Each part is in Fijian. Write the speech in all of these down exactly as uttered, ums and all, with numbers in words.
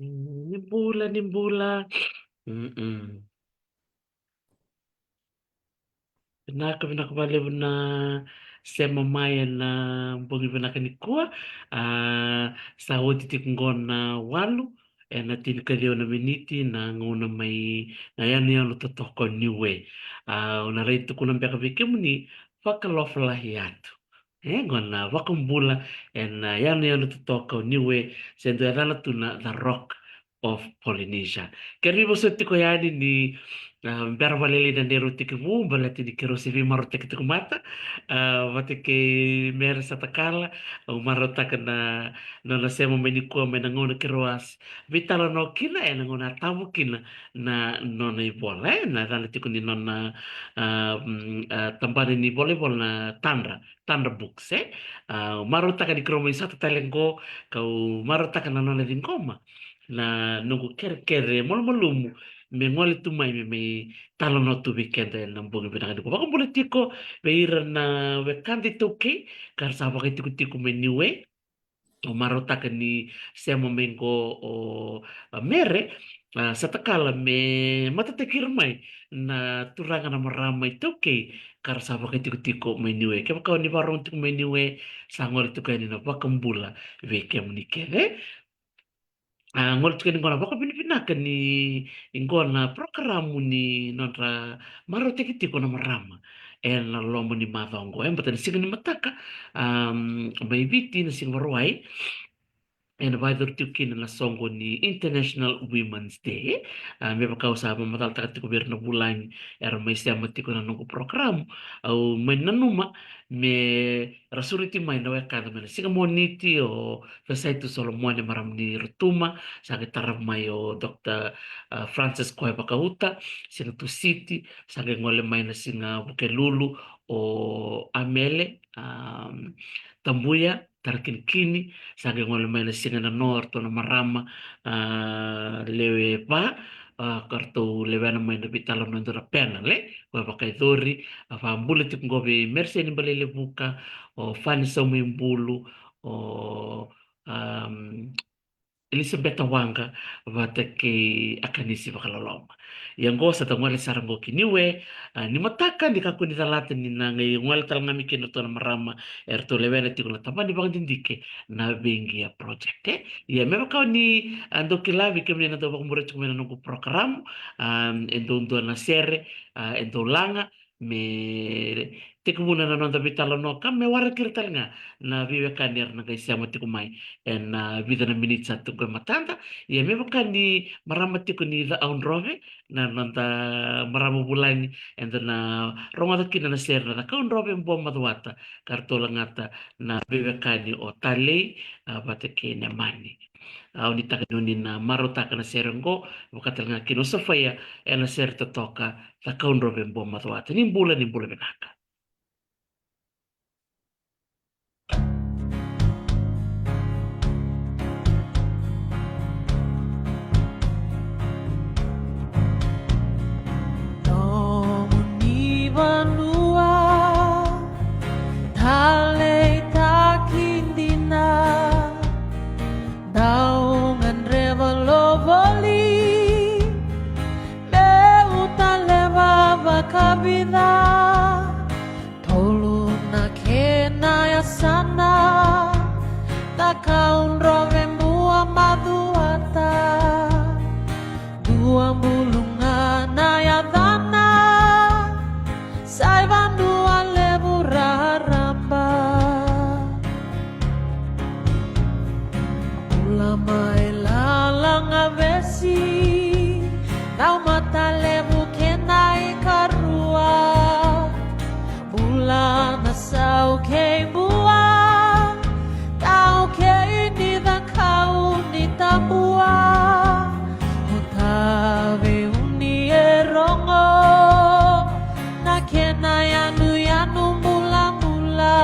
Mm, ni bula, ni bula. Mm-mm. Vinaka, vinaka vakalevu na sema mai ena bogi vinaka nikua. A, sa oti tiko qo na walu ena tinikaciwa na miniti na gauna mai na yanuyanu totoka o Niue. A, au na rai tukuna beka vei kemuni, vakalofa lahi atu. E, qo na Vakabula ena yanuyanu totoka o Niue, se dua e yacana tu na The Rock of Polynesia. Keirau vosoti tiko yani ni, a, bera vakalailai na neirau tekivu, baleta ni keirau se veimarautaki tiko mada, a, vata kei Mere Satakala. Au marautaka na, na nona sema mai nikua mai na gauna keirau a veitalanoa kina ena gauna a tabu kina na nona ivola, e, na yacana tiko ni nona, a, mm, a, tabana ni volaivola na Tadra, Tadra Books, e. A, au marautaka ni keirau mai sota tale qo, kau marautaka na nona ciqoma na noqu kerekere malumalumu me gole tu mai, me mai talanoa tu vei keda ena bogi vinaka nikua. Vakabula tiko vei ira na wekada iTaukei ka ra sa vakaitikotiko mai Niue. Au marautaka ni sema mai qo o, a, Mere, a, Satakala me matataki ira mai na turaga na marama iTaukei ka ra sa vakaitikotiko mai Niue. Kevaka o ni vakarorogo tiko mai Niue, sa gole tiko yani na Vakabula vei kemuni kece. A, gole tiko yani qo na vakavinavinaka ni qo na porokaramu ni nodra marautaki tiko na marama ena loma ni macawa qo, e, baleta na siga ni mataka, am, mai Viti na siga Vakarauwai, ena vakayacori tiko kina na soqo ni International Women's Day. A, me vaka au sa vakamacalataka tiko vei ira na vulagi era mai sema tiko na noqu porokaramu, au mai nanuma me ra sureti mai na wekada mai na siga Moniti, o Fesaitu Solomone, marama ni Rotuma, sa qai tarava mai o Doctor, a, Francis Koya Vakauta, siga Tusiti, sa qai gole mai na siga Vukelulu o Amele, am, Tabuya Tarakinikini, sa qai gole mai na siga Nanoa o ratou na marama, a, lewe va, a, ka ratou lewena mai na veitalanoa e dua na panel, e, koya vakayacori. A, vakabula tiko qo vei Meriseni Balelevuka, o Fani Saumaibulu, o, am, Elisabeta Waqa, vata kei Akanisi Vakaloloma. Ia qo sa da gole sara qo ki Niue, a, ni mataka, ni kakua ni calata ni na qai gole tale ga mai kina ratou na marama eratou lewena tiko na tabana ni vakadidike na Veiqia Project, e. Ia me vaka o ni, a, dau kila, vei kemuni na dau vakamuri tiko mai na noqu porokaramu, a, e dau dua na sere, a, e dau laga, me tekivuna na noda veitalanoa ka me waraki ira tale ga na veiwekani era na qai sema tiko mai ena, a, vica na miniti sa tu qo e matada. Ia me vaka ni marama tiko ni Cakaudrove na noda marama vulagi, eda na rogoca kina na sere na Cakaudrove Bua Macuata, ka ratou lagata na veiwekani o Talei, a, vata kei Nemani. Au nuitaka ni o ni na marautaka na sere oqo, vaka tale ga kina o Sofaia, ena sere totoka Cakaudrove Bua Macuata. Ni bula, ni bula vinaka. Nomuni vanua, taleitaki dina, dau gadreva lo voli, meu taleva vakavica. Tolu na kena yasana, Cakaudrove Bua Macuata. Dua buluga na yacana, sa i vanua levu raraba. Bula mai Lalagavesi, Caumatalevu kena ikarua. Bula na sau kei Bua, tau kei ni Cakau ni Tabua. O Taveuni e rogo na kena yanuyanu bulabula.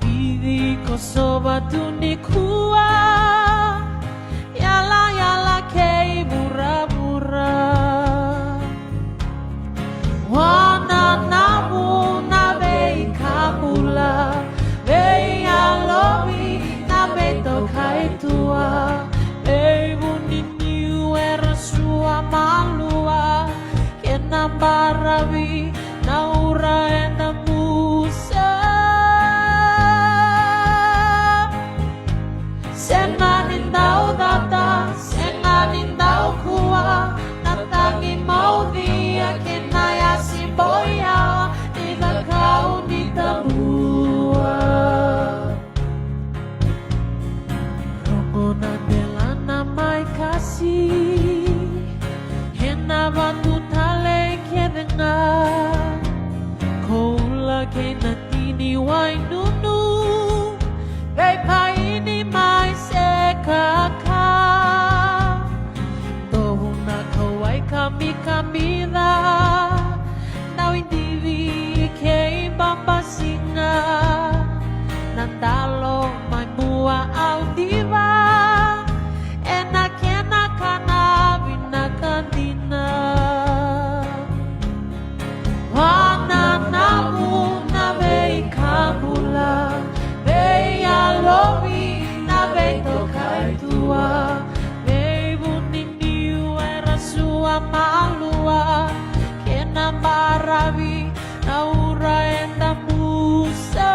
Vici Kosova tu nikua, yalayala kei vuravura. Wananavu na veika bula, veiyalovi na veitokaitua, vei Vinauravi na ura eda musa. Sega ni dau cata, sega ni dau kua, na tagi maucia kei na yasi boya ni cakau ni tabua. Rogo na delana mai kasi, ena vatu tale kece ga. Koula kei na tini wainunu, veipaini mai se kaka. Dovu na kauwai kamikamica, na widivi kei babasiga, na dalo mai mua au diva, ena kena kana vinaka dina. Vananamu na veika bula, veiyalovi na veitokaitua, veivuniniu era sua malua, kena baravi na ura eda musa.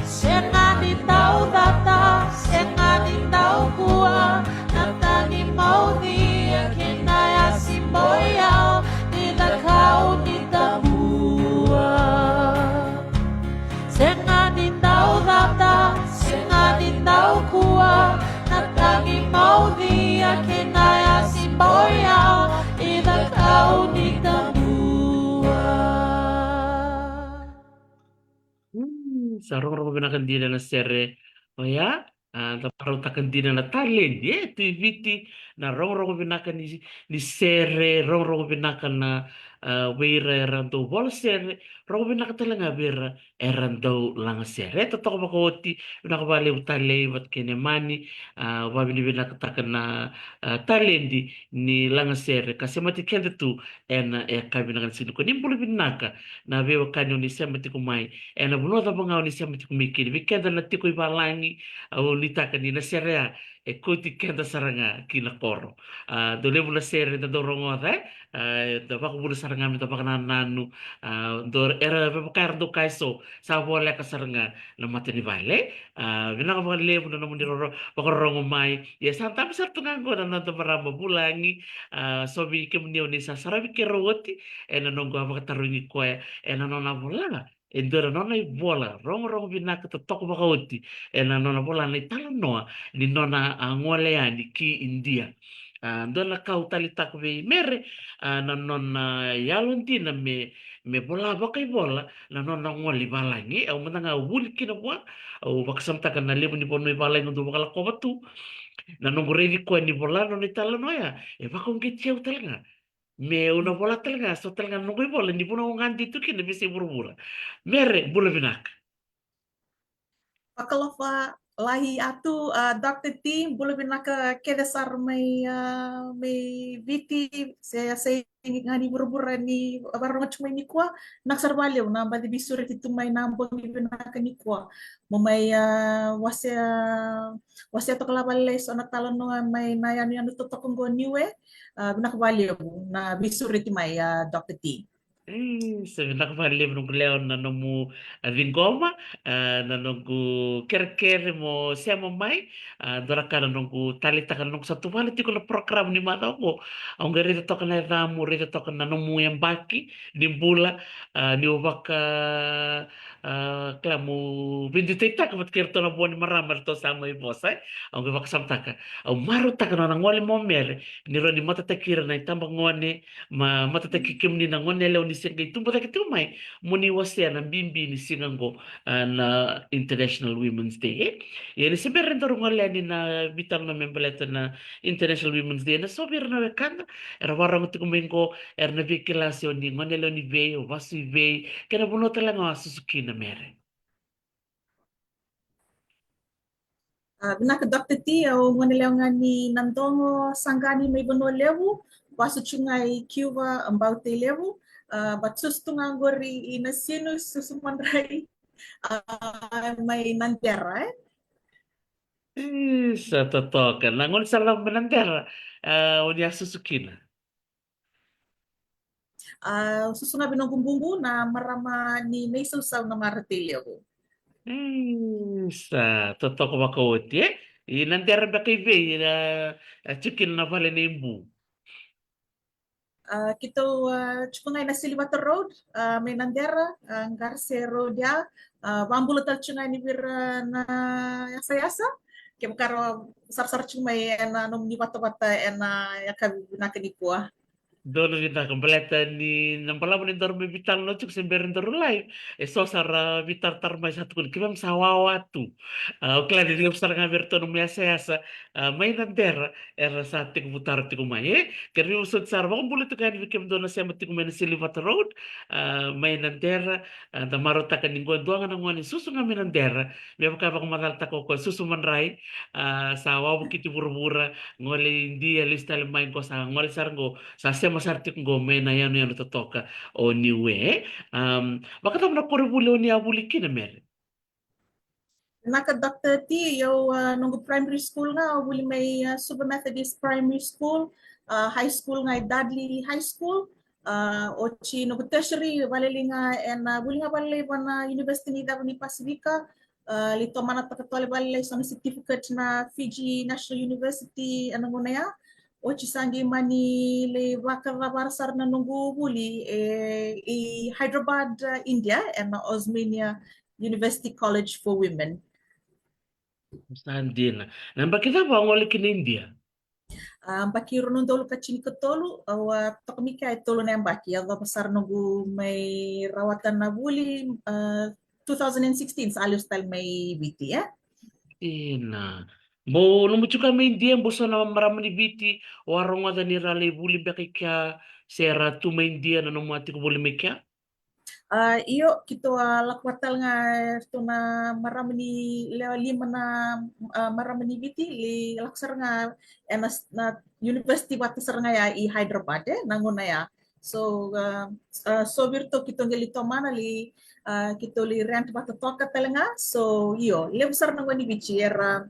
Sega ni dau cata, sega ni dau kua, na tagi maucia kei na yasi boya ni cakau ni tabua. Sega ni dau cata, sega ni dau kua, na tagi maucia kei na yasi boya ni cakau ni tabua. Mm, sa rogorogo vinaka dina na sere oya. A, da marautaka dina na taledi e tu i Viti, na rogorogo vinaka ni, ni sere, rogorogo vinaka na, a, vei ira era dau vola sere, rogo vinaka tale ga vei ira era dau laga sere. E totoka vakaoti, vinaka vakalevu Talei vata kei Nemani, a, vavinavinakataka na, a, taledi ni laga sere ka semati keda tu ena, e, ka vinaka ni siga nikua. Ni bula vinaka na veiwekani o ni sema tiko mai, ena vanua cava ga o ni sema tiko mai kina. Vei keda na tiko i valagi, au nuitaka ni na sere ya e kauti keda sara ga ki na koro. A, dau levu na sere da dau rogoca, e, a, da vakavuna sara ga me da vakanananu, a, dau era vevaka era dau kaya so, sa voleka sara ga na mata ni vale. A, vinaka vakalevu na nomuni roro, vakarorogo mai. Ia sa dabe sara tu ga oqo na noda marama vulagi, a, so vei kemuni o ni sa saravi keirau oti, ena noqu a vakatarogi koya ena nona vola. E dua na nona ivola rogorogo vinaka totoka vakaoti, ena nona vola na italanoa ni nona a gole yani ki Idia. A, dua na ka au taleitaka vei Mere, a, na nona yalodina me, me vola vakaivola na nona gole i valagi. Au mada ga vuli kina vua, au vakasamataka na levu ni vanua i valagi au dau vakalakova tu. Na noqu raici koya ni vola na nona italanoa ya, e vakauqeti au tale ga. Meu na vola tale ga, so tale ga na noqu ivola, ni vanua au gade tu kina, veiyasai vuravura. Mere, bula vinaka. Vakalofa lahi Atu, a, Doctor T, bula vinaka kece sara mai, a, mai Viti, se, se ga ni vuravura ni vakarorogo tu mai nikua, vinaka sara vakalevu na baci veisureti tu mai na bogi vinaka nikua. Mo mai, a, wasea, wasea toka lava lailai so na talanoa mai na yanuyanu totoka oqo Niue, a, vinaka vakalevu na veisureti mai, a, Doctor T. E, sa vinaka vakalevu noqu lewa na nomu, a, ciqoma, a, na noqu kerekere mo sema mai, a, dua na ka na noqu taleitaka na noqu sa tuvale tiko na program ni macawa oqo. Au qai raica toka na yacamu, raica toka na nomu yabaki ni bula, a, niu vaka, a, kila meu veidutaitaka vata kei iratou na vo ni marama eratou sa mai vosa, e. Au qai vakasamataka. Au marautaka na nona gole mai o Mere, ni rawa ni matataki ira na itabagone, ma, matataki kemuni na gone yalewa ni se qai tubu cake tiko mai, mo ni wasea na bibi ni siga oqo, a, na International Women's Day, e? Ia ni se bera ni daru gole yani na veitalanoa me baleta na International Women's Day, na so vei ira na wekada era vakarogo tiko mai oqo, era na via kila se o ni gone yalewa ni vei, o vasu i vei, kei na vanua tale ga o a susu kina, Mere. A, vinaka Doctor T, au gone yalewa ga ni Nadogo, Saqani mai Vanua Levu, vasu tu ga i Cuba, Bau-tei-Levu, a, but susu tu ga qori i Nasinu, Susu Madrai, a, mai Nadera, e. Isa, totoka. Na gone sara mai Nadera, a, o ni a susu kina? A, susu ga vei noqu bubu, na marama ni Naisausau, na Maratailevu. Isa, totoka vakaoti, e? I Nadera beka i vei, a, a tiko kina na vale nei bu? A, keitou, a, tiko ga ena Silivata Road, a, mai Nadera, a, Garcia Road ya, a, vabula tale tiko ga yani vei ira na yasayasa. Kevaka ra sarasara tiko mai ena nomuni vatavata ena yakavi vinaka nikua. Donu vinaka, baleta ni na balavu ni daru mai veitalanoa tiko se bera ni daru live, e so sara veitaratara mai sa tukuni, keimami sa wawa tu. A, o kila ni levu sara ga vei iratou nomu yasayasa, a, mai Nadera, era sa tekivu taro tiko mai, e? Kere vosoti sara, vakabula tiko yani vei kemudou na sema tiko mai na Silivata Road, a, mai Nadera, a, da marautaka ni qo e dua ga na gone susu ga mai Nadera, me vaka vakamacalataka o koya, susu madrai, a, sa wavokiti vuravura, gole i Idia, lesu tale mai qo, sa gole sara qo, sa sema sara tiko qo mai na yanuyanu totoka o Niue. Am, vakacava na koronivuli o ni a vuli kina, Mere? Vinaka, Doctor T, o au, a, noqu primary school ga, au vuli mai, a, Suva Methodist Primary School, a, high school ga e Dudley High School, a, oti noqu tertiary, vakalailai ga ena, a, vuli ga vakalailai vua na University ni Ceva ni Pasifika, a, lai tomanataka tale vakalailai so na certificate na Fiji National University ena gauna ya. Oti sa qai mani lai vakacavara sara na noqu vuli, e, i Hyderabad, a, India, ena Osmania University College for Women. Sa dina. Na yabaki cava o gole kina i Idia? A, yabaki rua na udolu ka tinikatolu, au a toka mai kea e tolu na yabaki, yacova sara noqu mai rawata na vuli, a, two thousand and sixteen, sa lesu tale mai Viti, e? Ina. Bau nomu tiko mai Idia, bau so na marama ni Viti o a rogoca ni ra lai vuli beka i kea, se ra tu mai Idia na nomu a tiko vuli mai kea? A, io, keitou a lako vata tale ga, e, ratou na marama ni lewe lima na, a, marama ni Viti, lai lako sara ga ena s-, na university vata sara ga ya i Hyderabad, e, na gauna ya. So, a, a, so vei iratou keitou qai lai tomana lai, a, keitou lai rent vata toka tale ga. So, io, levu sara na gone ni Viti era,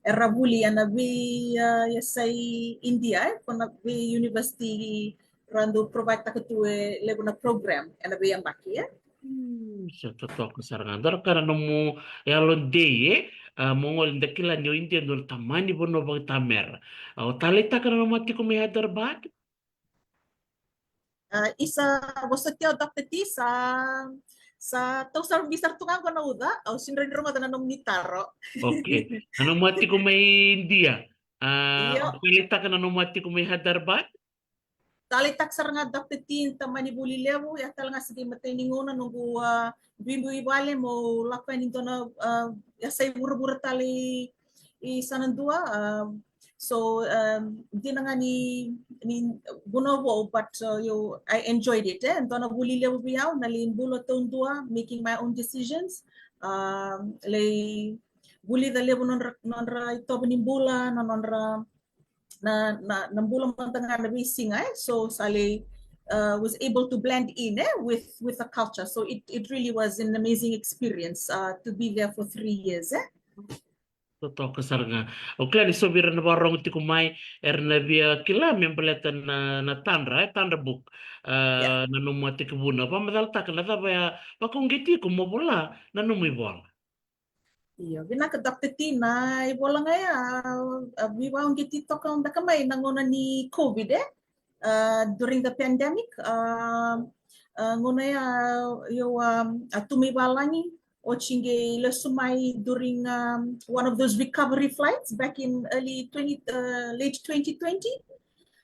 era vuli ena vei, a, yasai India, e, ko na vei university ra dau provide taka tu e levu na program ena veiyabaki, e? Hmm, sa totoka sara ga. Dua na ka na nomu yalodei, e? A, mo gole da kila ni o India dua na tamani vanua vakaitamera. A, o taleitaka na nomu a tiko mai Hyderabad? A, isa, vosoti au, Doctor T, sa, sa tau sara, bi sara tu ga qo na uca, au sega ni rogoca na nomuni taro. Okay. Na nomu a tiko mai India. A, io. O taleitaka na nomu a tiko mai Hyderabad? Taleitaka sara ga, Doctor T, tamani vuli levu, ia tale ga sa qai matai ni gauna noqu, a, duidui vale mo lako yani dua na, a, yasai vuravura tale i, i Sanadua, a, so, a, dina ga ni, ni vanua vou, but, a, io, I enjoyed it, e. Dua na vuli levu vei au, na lai bula taudua, making my own decisions, a, lai vulica levu nodra, nodra itovo ni bula, na nodra na, na, na bula mada ga na veisiga, e. So sa lai, uh, was able to blend in, e, with, with the culture. So it, it really was an amazing experience, uh, to be there for three years, e. Totoka sara ga. O kila ni so vei ira na vakarogo tiko mai, era na via kila me baleta na, na Tadra, e, Tadra Book, uh, yeah, na nomu a tekivuna. Vakamacalataka na cava e a vakauqeti iko mo vola na nomu ivola. Io, vinaka, Doctor T, na ivola ga ya, a, a, veivakauqeti toka beka mai na gauna ni COVID, e? A, during the pandemic, a, a, gauna ya, io, a, a tu mai valagi, oti qai lesu mai during, um, one of those recovery flights back in early twenty, uh, late twenty twenty.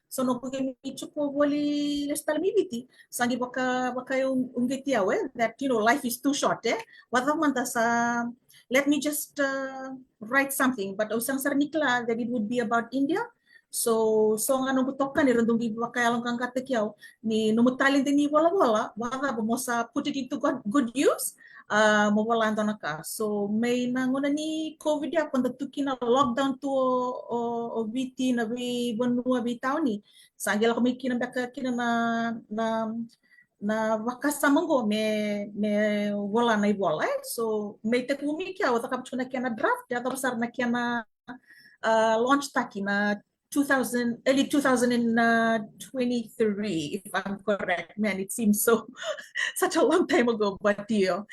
So noqu qai mai tiko voli lesu tale mai Viti, sa qai vaka, vakauqeti au, e, that, you know, life is too short, e. Vakacava mada sa, let me just, uh, write something, but au sega sara ni kila that it would be about India. So, so ga noqu itokani era dau qai vakayaloqaqataki au ni nomu taledi ni volavola, vakacava mo sa put it into good, good use, a, mo vola e dua na ka. So, mai na gauna ni COVID ya, ko da tu kina lockdown tu o, o, o Viti, na veivanua, veitauni. Sa qai lako mai kina beka kina na, na, na vakasama qo me, me vola na ivola, e? So, mai tekivu mai kea, au cakava tiko na kena draft, yacova sara na kena uh, launch taki na two thousand, early two thousand and twenty-three, if I'm correct. Man, it seems so such a long time ago, but io.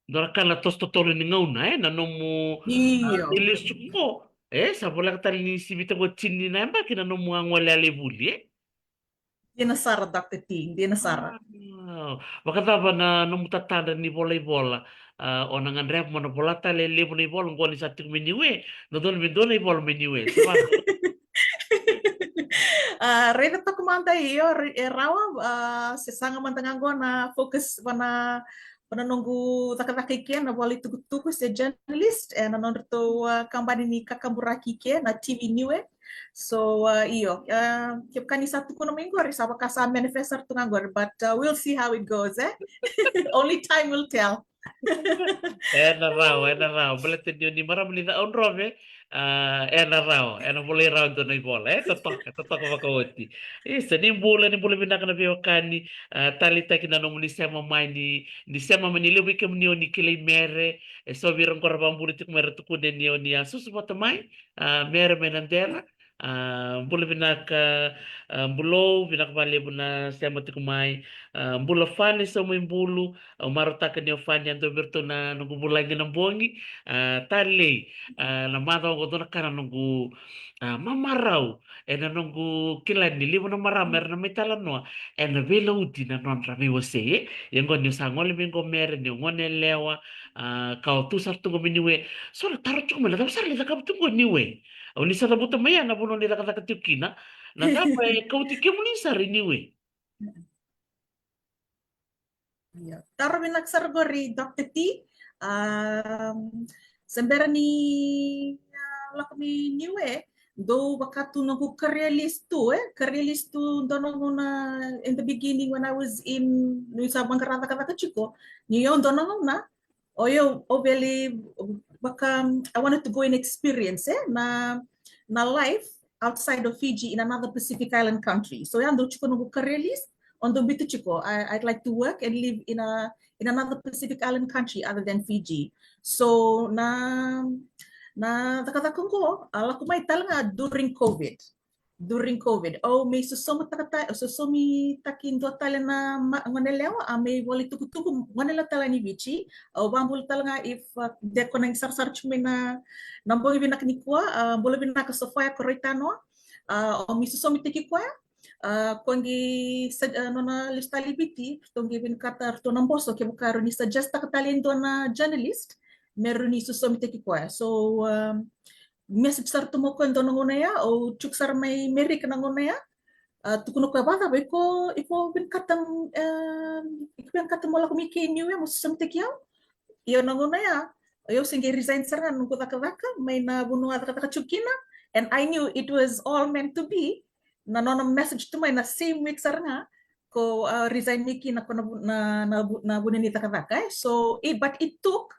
Dua na ka na toso totolo ni gauna, e, na nomu, a, io, ni lesu tiko qo, e, sa voleka tale ni sivita qo tini na yabaki na nomu a gole a lai vuli, e? Dina sara, Doctor T, dina sara. Wow. Vakacava na nomu tatadra ni vola ivola? A, o na gadreva mo na vola tale e levu na ivola qo ni sa tiko mai Niue. Na dua me dua na ivola mai Niue. Sa vaka? A, raica toka mada, io, re-, e rawa, a, se saga mada ga qo na focus vana, vana noqu cakacaka i ke na vola itukutuku se journalist, e na nodratou, a, kabani ni kakaburaki i ke na T V Niue. So, a, io, a, kevaka ni sa tukuna mai qori, sa vaka sa manifest sara tu ga qori, but, a, we'll see how it goes, e? Only time will tell. E na rawa, e na rawa. Baleta ni o ni marama ni Cakaudrove, a, e na rawa, e na volai rawa dua na ivola, e totoka, totoka vakaoti. Isa, ni bula, ni bula vinaka na veiwekani, a, taleitaki na nomuni sema mai ni, ni sema mai ni levu vei kemuni o ni kilai Mere, e so vei ira qo ra vakabula tiko mai ra tukuna ni o ni a susu vata mai, a, Mere mai Nadera, a, bula vinaka, a, bulou, vinaka vakalevu na sema tiko mai, a, bula Fani Saumaibulu, au marautaka ni o Fani a dua vei iratou na noqu vulagi na bogi, a, talei, a, na macawa oqo dua na ka na noqu, a, mamarau, e na noqu kila ni levu na marama era na mai talanoa, e na veilauti na nodra veiwasei, e? Ia qo ni sa gole mai qo Mere, ni o gone yalewa, a, ka o tu sara tu qo mai Niue, so na taro tiko mai, na cava sara ni cakava tu qo Niue? Au ni sa cavuta mai ya na vanua ni cakacaka tiko kina, na cava e kauti kemuni sara i Niue? Ia, taro vinaka sara qori, Doctor T. Am, se bera ni, a, lako mai Niue, dou vaka tu noqu career list tu, e? Career list tu dua na gauna in the beginning when I was in, ni sa vaqara cakacaka tiko. Ni o dua na gauna, o yau, o veli, vaka, I wanted to go and experience, e, na, na life outside of Fiji in another Pacific Island country. So ya dau tiko noqu career list, o dau biuta tiko, I, I'd like to work and live in a, in another Pacific Island country other than Fiji. So na, na cakacaka qo a lako mai tale ga during COVID. During COVID, au mai sosomitaka ta-, sosomitaki dua tale na ma-, gone yalewa, a mai vola itukutuku, gone yalewa tale ni Viti. Au vakabula tale ga if, uh, de ko na sarasara tu mai na, na bogi vinaka nikua, uh, bula vinaka Sofia Koroitanoa. Uh, au mai sosomitaki koya, uh, ko qai sa-, uh, nona lesu tale i Viti, ratou qai vinakata ratou na boso, kevaka ratou ni suggest-taka tale e dua na journalist me ratou ni sosomitaki koya. So, um, message sara tu mai o koya dua na gauna ya, au tiko sara mai Merika na gauna ya. A, tukuna o koya, vakacava iko, iko vinakata, e, iko vinakata mo lako mai ke i Niue mo sosomitaki au? Ia na gauna ya, au se qai resign sara ga na noqu cakacaka mai na vanua a cakacaka tiko kina. And I knew it was all meant to be. Na nona message tu mai na same week sara ga ko, a, resign mai kina ko na vu-, na, na vu-, na vuna ni cakacaka, e. So, it, but it took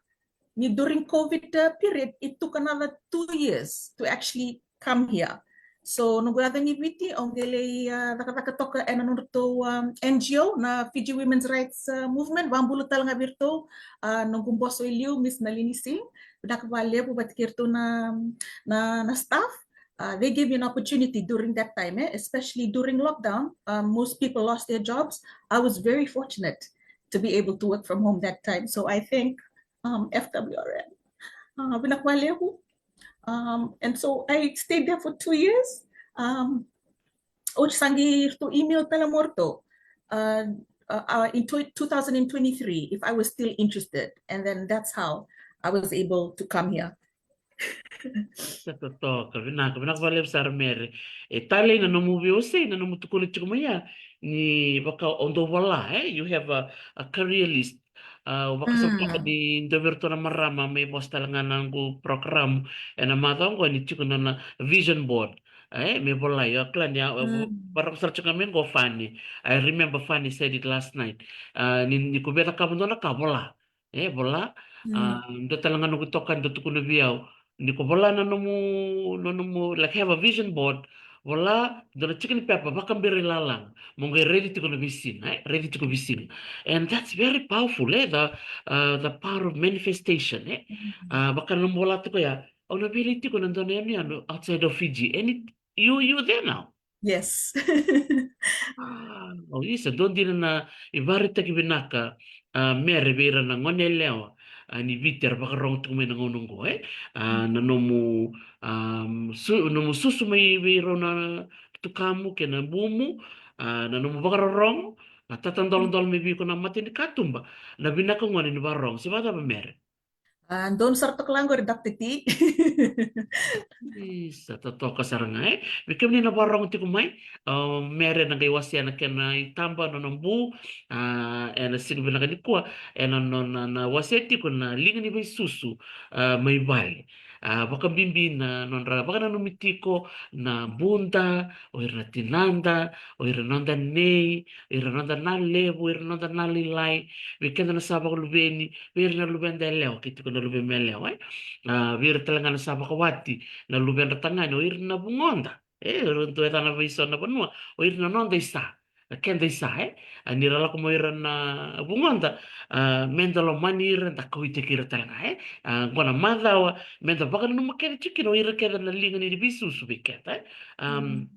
ni during COVID, uh, period, it took another two years to actually come here. So noqu yaco i Viti, au qai lai, uh, cakacaka toka ena nodratou, um, N G O, na Fiji Women's Rights, uh, Movement, vakabula tale ga vei iratou, uh, noqu boso i liu, Miss Nalini Singh, vinaka vakalevu vata kei iratou na, na, na staff. Uh, they gave me an opportunity during that time, eh, especially during lockdown. Um, most people lost their jobs. I was very fortunate to be able to work from home that time. So I thank, um, F W R M. Uh, vinaka vakalevu. Um, and so I stayed there for two years. Um, oti sa qai ratou email tale mai o ratou, uh, uh, uh, in tw-, two thousand and twenty-three if I was still interested. And then that's how I was able to come here. Sa totoka, vinaka, vinaka vakalevu sara Mere. E talei na nomu veiwasei, na nomu tukuna tiko mai ya, ni vaka o dau vola, eh? You have a, a career list. A, au vakasamataka ni dua vei iratou na marama me vosa tale ga na noqu program ena macawa oqo ni tiko na, na vision board. E, me volai, au kila ni a, au vakarau sara tiko ga me qo Fani. I remember Fani said it last night. A, ni, ni ko via cakava dua na ka, vola. E, vola. A, dua tale ga noqu itokani dau tukuna vei au, ni ko vola na nomu, na nomu, like, have a vision board. vola dua na tiki ni pepa, vakabira i lalaga, mo qai raici tiko na veisiga, e? Raici tiko veisiga. And that's very powerful, e? The, uh, the power of manifestation, e? Uh, vaka na nomu vola tiko ya, au na vili tiko na dua na yanuyanu outside of Fiji. And it, you, you there now. Yes. Ah, o isa, dua dina na ivakaraitaki vinaka, a, Mere, vei ira na gone yalewa, a, ni Viti era vakarogo tiko mai na gauna oqo, e? A, na nomu, a, su, nomu susu mai vei rau na tukamu kei na bumu, a, na nomu vakarorogo, a, tatadolodolo mai vei iko na mata ni katuba, na vinaka gone ni vakarorogo, se vakacava Mere? A, donu sara toka la qori, Doctor T. Isa, totoka sara ga, e? Vei kemuni na vakarorogo tiko mai, a, Mere na qai wasea na kena itaba, nona bu, a, ena siga vinaka nikua, ena nona na wasea tiko na liga ni veisusu, a, mai vale. A, vakabibi na nodra vakananumi tiko na buda, o ira na tinada, o ira na noda nei, o ira na noda na levu, o ira na noda na lailai, vei keda na sa vakaluveni, vei ira na luveda yalewa, kei tiko na luvemu yalewa, e? A, vei ira tale ga na sa vakawati na luvedra tagane, o ira na vugoda, e? O ira dau yacana vei so na vanua, o ira na noda isa, na keda isa, e? A, ni ra lako mai ira na vugoda, a, meda lomani ira, da kauwaitaki ira tale ga, e? A, qo na macawa, meda vakananuma kece tiko kina o ira kece na liga ni veisusu vei keda, e? Am,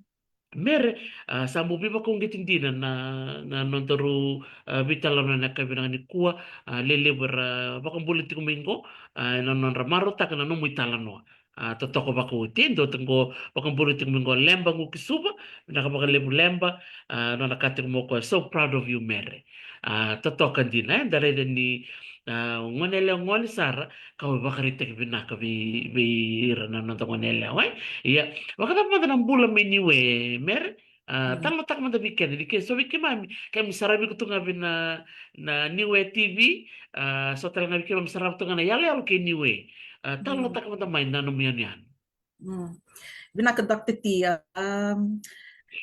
Mere, a, sa bau veivakauqeti dina na, na nodaru, a, veitalanoa ena yakavi vinaka nikua, a, lelevu era vakabula tiko mai qo, a, ena nodra marautaka na nomu italanoa. A, totoka vakaoti, e, dua tiko qo vakabula tiko mai qo, Leba Gukisuva, vinaka vakalevu Leba, a, nona ka tiko mai o koya, so proud of you Mere. A, totoka dina, e, da raica ni, a, gone yalewa gone sara, ka vakaraitaki vinaka vei, vei ira na noda gone yalewa, e. Ia, vakacava mada na bula mai Niue, Mere? A, talanoataka mada vei keda, ni ke so vei keimami, keimami saravi iko tu ga vei na, na Niue T V, a, so tale ga vei keimami sarava tu ga na iyaloyalo kei Niue. A, talanoataka mada mai na nomu yanuyanu. Mm. Vinaka Doctor T. Um,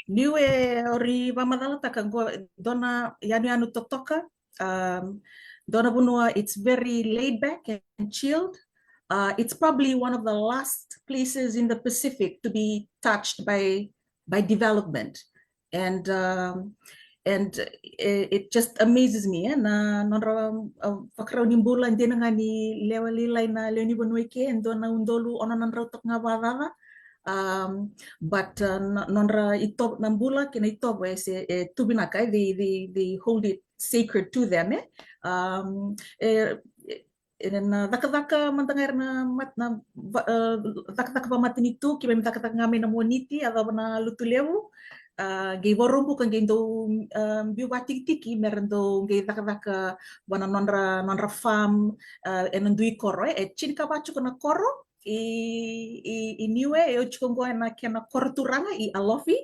Niue, o ri vakamacalataka qo, dua na yanuyanu totoka, um, dua na vanua, it's very laid back and chilled. Uh, it's probably one of the last places in the Pacific to be touched by, by development. And, um, and it, it just amazes me, e, na nodra, uh, vakarau ni bula dina ga ni lewe lailai na lewe ni vanua i ke, e dua na udolu ono na drau toka ga vakacaca. Um, but, uh, na, nodra itovo, na bula kei na itovo e se, e tu vinaka, e, they, they, they hold it sacred to them, e. Um, e, e, na cakacaka mada ga era na mat-, na va-, e, cakacaka vakamatanitu, keimami cakacaka ga mai na Moniti, yacova na Lotulevu, a, qai Vakaraubuka qai dau, a, biu vakatikitiki mera dau qai cakacaka vua na nodra, nodra farm, a, ena dui koro, e, e tinikava tiko na koro i, i, i Niue, e oti tiko qo ena kena koro turaga i Alofi.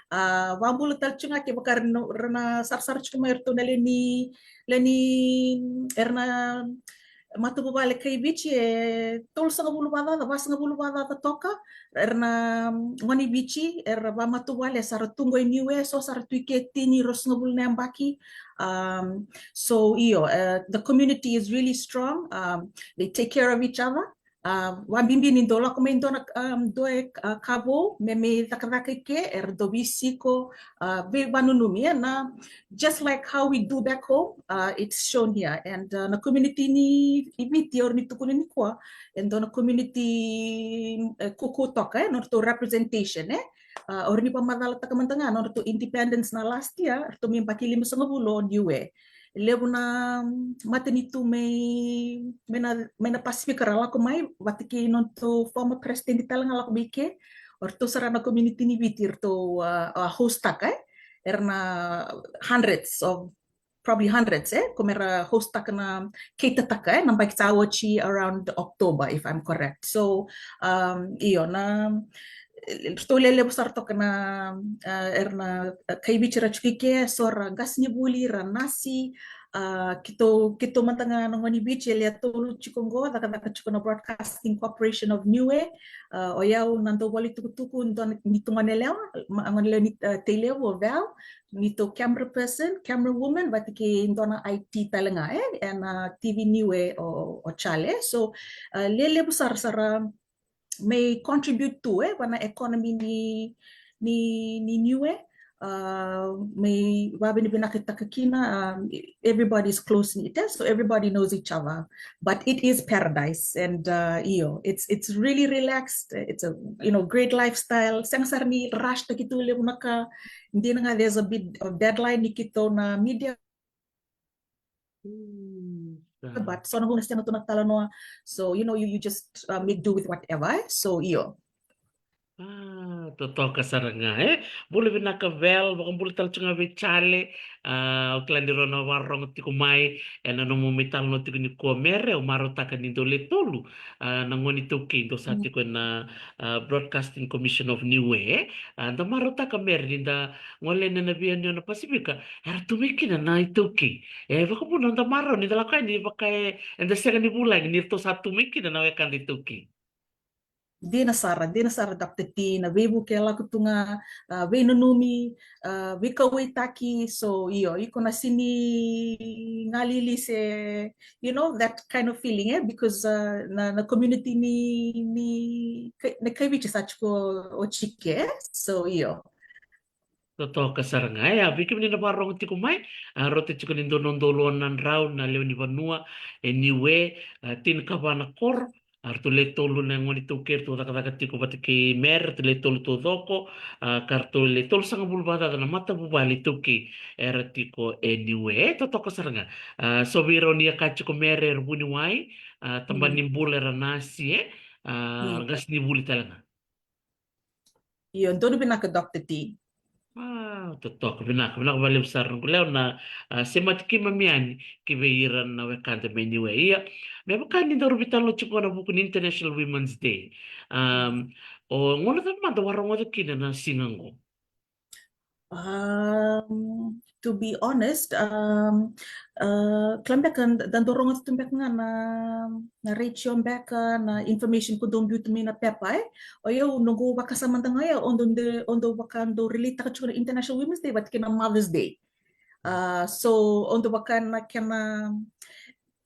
A, vakabula tale tiko ga kevaka ra na, ra na sarasara tiko mai o iratou na lewe ni, lewe ni, era na matavuvale kai Viti, e tolusagavulu vakacaca, vasagavulu vakacaca toka, era na gone Viti, era vakamatavuvale, sa ra tu qo i Niue, so sa ra tu i ke tini, ruasagavulu na yabaki. Um, so, io, uh, the community is really strong. Um, they take care of each other. A, vakabibi ni dau lako mai dua na, um, dua e, a, ka vou me mai cakacaka i ke, era dau veisiko, a, veivakananumi, e, na, just like how we do back home, a, it's shown here. And, a, na community ni i Viti, o ira ni tukuna nikua, e dua na community, e, kuku toka, e, nodratou representation, e. A, o ira ni vakamacalataka mada ga nodratou independence na last year, ratou mai yabaki limasagavulu o Niue. Levu na matanitu mai, mai na, mai na Pasifika ra lako mai, vata kei nodratou former president tale ga lako mai ke, o ratou sara na community ni Viti, ratou, a, a, host-taka, e? Era na hundreds of, probably hundreds, e? Ko mera host-taka na, cater-taka, e? Na yabaki sa oti around October, if I'm correct. So, um, io, na, ratou lelevu sara toka na, a, era na, a, kai Viti ra tiko i ke, so ra qasenivuli, ra nasi, a, keitou, keitou mada ga na gone Viti, e lewe tolu tiko qo, cakacaka tiko na Broadcasting Corporation of Niue, a, o yau na dau vola itukutuku, dua na, neitou gone yalewa, ma, gone yalewa ni, a, Tailevu o Val, neitou camera person, camera woman, vata kei dua na I T tale ga, e, ena T V Niue o, o Charlie. So, a, lelevu sara, sara, mai contribute tu, e, vua na economy ni, ni, ni Niue. Uh, me vakavinavinakataka kina, um, everybody is close knit, eh? So everybody knows each other. But it is paradise, and, uh, io, it's, it's really relaxed. It's a, you know, great lifestyle. Sega sara ni rush-taki tu levu na ka. Dina ga, there's a bit of deadline ni keitou na media. Mm, But so na gauna sega tu na talanoa. So, you know, you, you just, uh, make do with whatever, eh? So, io. Ah, totoka sara ga, eh? Bula vinaka Val, vakabula tale tu ga vei Jale. Ah, au kila ni rau na vakarorogo tiko mai ena nomu mai talanoa tiko nikua Mere, au marautaka ni dou le tolu, ah, na gone iTaukei dou sa tiko ena, ah, Broadcasting Commission of Niue, eh? Ah, da marautaka Mere ni da gole ena veiyanuyanu na Pasifika, era tu mai kina na iTaukei. E vakavuna noda marau ni da lako yani, vaka e, eda sega ni vulagi ni ratou sa tu mai kina na wekada iTaukei. Dina sara, dina sara, Doctor T, na veivuke e lako tu ga, ah, veinanumi, ah, veikauwaitaki, so io, iko na sega ni galili se, you know, that kind of feeling, eh? Because, ah, na, na community ni, ni, kai-, na kaiviti sa tiko o Jike, eh? So, io. Totoka sara ga, eh? A, vei kemuni na vakarorogo tiko mai, a, rauta tiko ni dua na udolu ono na drau na lewe ni vanua e Niue, a, tinikava na koro, a, ratou le tolu na gone iTaukei ratou cakacaka tiko vata kei Mere, ratou le tolu taucoko, a, ka ratou le tolusagavulu vakacaca na matavuvale iTaukei era tiko e Niue. E, totoka sara ga. A, so vei rau ni a ka tiko Mere era vuniwai, a, tabana ni bula era nasi, e, a, qasenivuli tale ga. Io, donu vinaka, Doctor T. A, totoka, vinaka, vinaka vakalevu sara na noqu lewa na, a, semati keimami yani ki vei ira na wekada mai Niue. Ia, me vaka ni daru veitalanoa tiko na vuku ni International Women's Day. Um, o gauna cava mada o a rogoca kina na siga oqo? Um, to be honest, um, uh, kila beka da, da dau rogoca tu beka ga na, na retio beka, na information ko dau biuta mai na pepa, e. O yau noqu vakasama mada ga ya, o dau de, o dau vaka dau relate-taka tiko na International Women's Day vata kei na Mother's Day. Uh, so, o dau vaka na kena,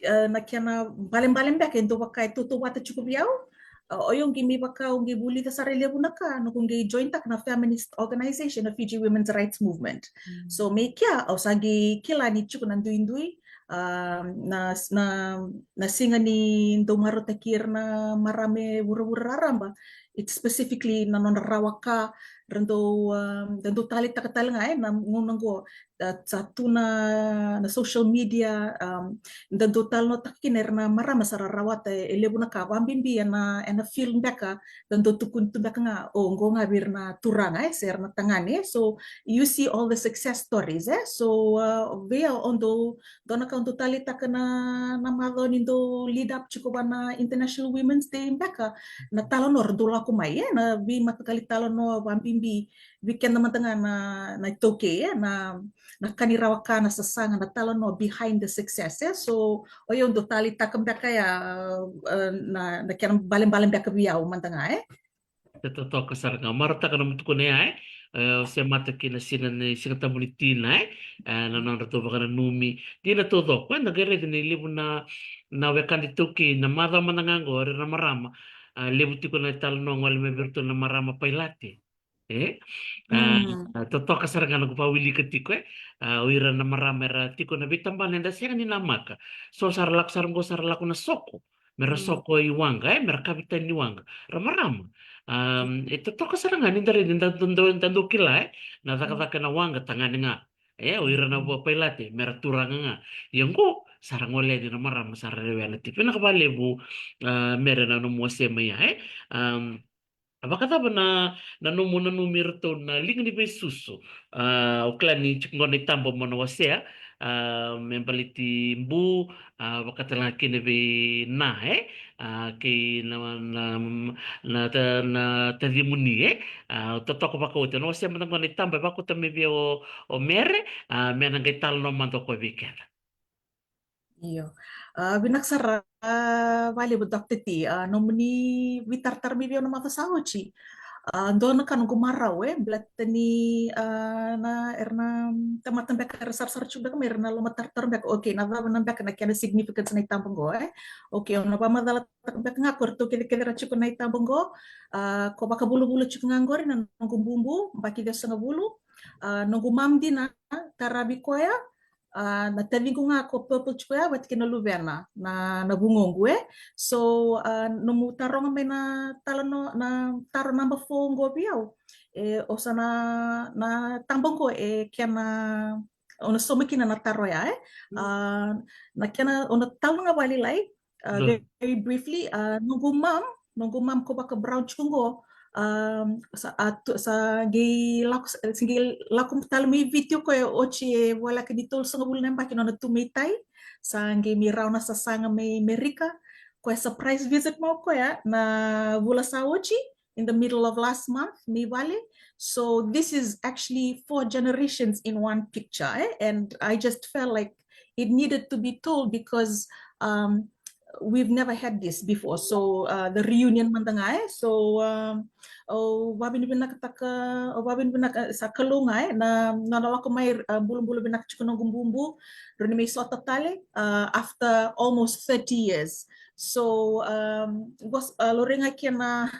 uh, na kena balebale beka e dau vaka e tautauvata tiko vei au. Uh, o yau qai mai vaka, au qai vulica sara e levu na ka, noqu qai join-taka na feminist organization na Fiji Women's Rights Movement. So, me kea, au sa qai kila ni tiko na duidui, ah, na, na, na siga ni dau marautaki ira na marama e vuravura raraba. It's specifically na nodra rawa ka, ra dau, ah, ra dau taleitaka tale ga, e, na gauna oqo, ah, sa tu na, na social media, um, da dau talanoataka kina ira na marama sa ra rawata e, e levu na ka, vakabibi ena, ena field beka, da dau tukuni tu beka ga, o, oqo ga vei ira na turaga, e, se ira na tagane. So, you see all the success stories, e. So, uh, vei au, o dau, dua na ka o dau taleitaka na, na macawa ni dau lead up tiko va na International Women's Day beka, na talanoa ra dau lako mai, e, na veimataqali talanoa vakabibi, vei keda mada ga na, na iTaukei, e, na, na ka ni rawa ka, na sasaga, na talanoa behind the success, e. So, o yau dau taleitaka beka ya, e, na, na kena balebale beka vei au mada ga, e. E totoka sara ga, marautaka na mutukuna ya, e. E, o semata kina sina ni Siga Tabu ni Tina, e. E, na nodratou vakananumi. Dina taucoko, e, na qai raica ni levu na, na wekada iTaukei, na macawa mada ga oqo, ira na marama. A, levu tiko na italanoa gole mai vei iratou na marama pailate. E? A, a, totoka sara ga na noqu vakawilika tiko, e? A, o ira na marama era tiko na veitabana eda sega ni namaka. So sa ra lako sara oqo, sa ra lako na soko. Me ra soko i waqa, e? Me ra kavetani ni waqa. Ra marama. A, e totoka sara ga ni da raica ni da, da, da, da dau kila, e? Na cakacaka ena waqa tagane ga. E, o ira na vua pailate, me ra turaga ga. Ia oqo, sa ra gole yani na marama, sa ra lewena tiko. Vinaka vakalevu, a, Mere na nomu wasea mai ya, e? A, vakacava na, na nomu nanumi iratou na liga ni veisusu? A, au kila ni tiko qo na itaba mo na wasea, a, me baleti Bu, a, vaka tale ga kina vei Na, e? A, kei na, na, na, ta, na tacimuni, e? A, totoka vakaoti. O na wasea mada qo na itaba e vakauta mai vei o, o Mere, a, me na qai talanoa mada o koya vei keda. Io. A, vinaka sara, a, vakalevu, Doctor T. A, nomuni veitaratara mai vei au na macawa sa oti. A, dua na ka noqu marau, e, baleta ni, a, na, era na tamata beka era sarasara tiko beka mai, era na lomatarotaro beka, okay, na cava na beka na kena significance na itaba qo, e. Okay, au na vakamacalataka beka ga ko ratou kece kece ra tiko na itaba qo, a, ko vakavulavula tiko ga qori na noqu bubu, baki ciwasagavulu, a, noqu mam dina, taravi koya, a, na taciqu ga ko purple tiko ya, vata kei na luvena, na, na vugoqu, e. So, a, nomu taroga mai na talo no, na taro naba four qo vei au. E, o sa na, na taba qo, e, kena, o na sauma kina na taro ya, e. A, na kena, o na talo ga vakalailai, a, very briefly, a, noqu mam, noqu mam ko vaka brown tiko qo, a, sa, a, tu, sa qai lako, sa qai lako tale mai Viti o koya oti e voleka ni tolusagavulu na yabaki nona tu mai tai, sa qai mai rawa na sasaga mai Merika, koya surprise visit mai o koya na vula sa oti, in the middle of last month, mai vale. So this is actually four generations in one picture, e? And I just felt like it needed to be told because, um, we've never had this before. So, uh, the reunion mada ga, e? So, um, au vavinavinakataka, au vavinavinaka, sa Kalou ga, e? Na, na, na lako mai, uh, bulabula vinaka tiko noqu bubu, rau ni mai sota tale, uh, after almost thirty years. So, um, qo, uh, lori ga kina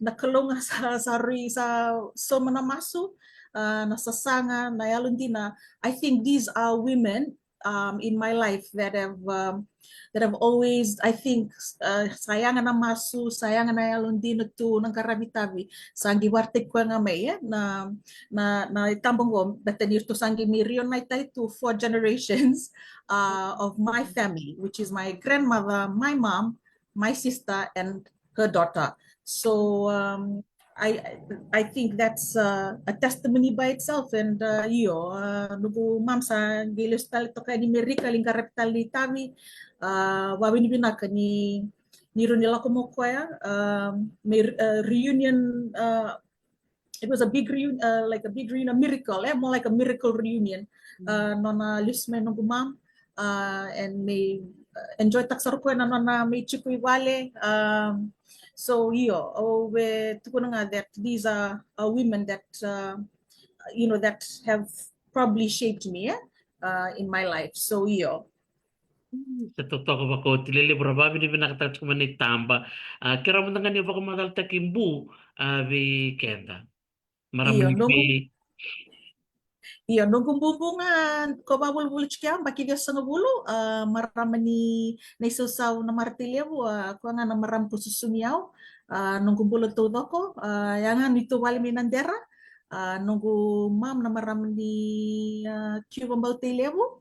na Kalou ga sa, sa rui, sa sauma na masu, uh, na sasaga, na yalodina. I think these are women, um, in my life that have, um, that have always, I think, uh, sa yaga na masu, sa yaga na yalodina tu, na qaravi tavi, sa qai vakaraitaki koya ga mai, e, na, na, na itaba qo, baleta ni ratou sa qai mai reunite tale tu four generations, uh, of my family, which is my grandmother, my mom, my sister, and her daughter. So, um, I, I think that's, uh, a testimony by itself. And, uh, io, uh, noqu mam sa qai lesu tale toka yani Merika, lai qaravi tale na itavi, uh, vavinavinaka ni, ni rau ni lako mai o koya, um, mai, uh, reunion, uh, it was a big reunion, uh, like a big reunion, a miracle, e? More like a miracle reunion. Uh, nona lesu mai noqu mam, uh, and mai, uh, enjoy taka sara o koya na nona mai tiko i vale. Um, so, io, au via tukuna ga that these are, are women that, uh, you know, that have probably shaped me, e? Uh, in my life. So, io. Mm, sa totoka vakaoti, lelevu, ra vavinavinakataka tiko mai na itaba. A, kerea mada ga ni vakamacalataki Bu, a, vei keda. Marama ni noqu, io, noqu bubu ga ko vakavulavula tiko ya, baki ciwasagavulu, a, marama ni Naisausau, Namaratailevou, a, koya ga na marama ko susugi au, a, noqu bula taucoko, a, ya ga ni tu vale mai Nadera, a, noqu mam na marama ni, a, Cuva, Bautailevu,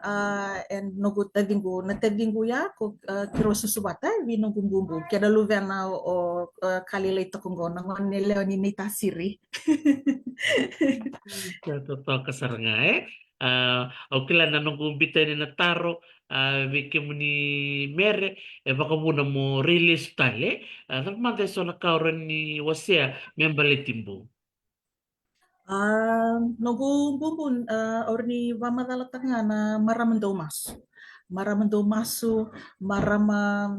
a, and noqu taciqu, na taciqu ya ko, a, keirau susu vata, e, vei noqu bubu, kei na luvena o, o, a, Kalailai Tokoqo, na gone yalewa ni Naitasiri. Sa totoka sara ga, e? A, au kila na noqu biuta yani na taro, a, vei kemuni Mere, e vakavuna mo railesu tale, e? A, cava mada eso na ka o rawa ni wasea me baleti Bu? A, noqu bubu, a, au rawa ni vakamacalataka ga na marama dau masu. Marama dau masu, marama,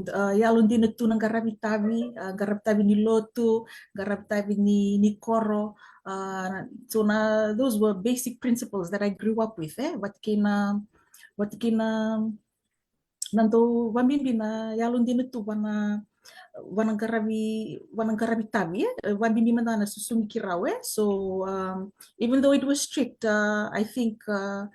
a, yalodina tu na qaravi tavi, a, qaravi tavi ni lotu, qaravi tavi ni, ni koro. A, so na, those were basic principles that I grew up with, e? Vata kei na, vata kei na, na dau vabibi na yalodina tu vua na, vua na qaravi, vua na qaravi tavi, e? Vabibi mada na susugi keirau, e? So, um, even though it was strict, uh, I think, uh,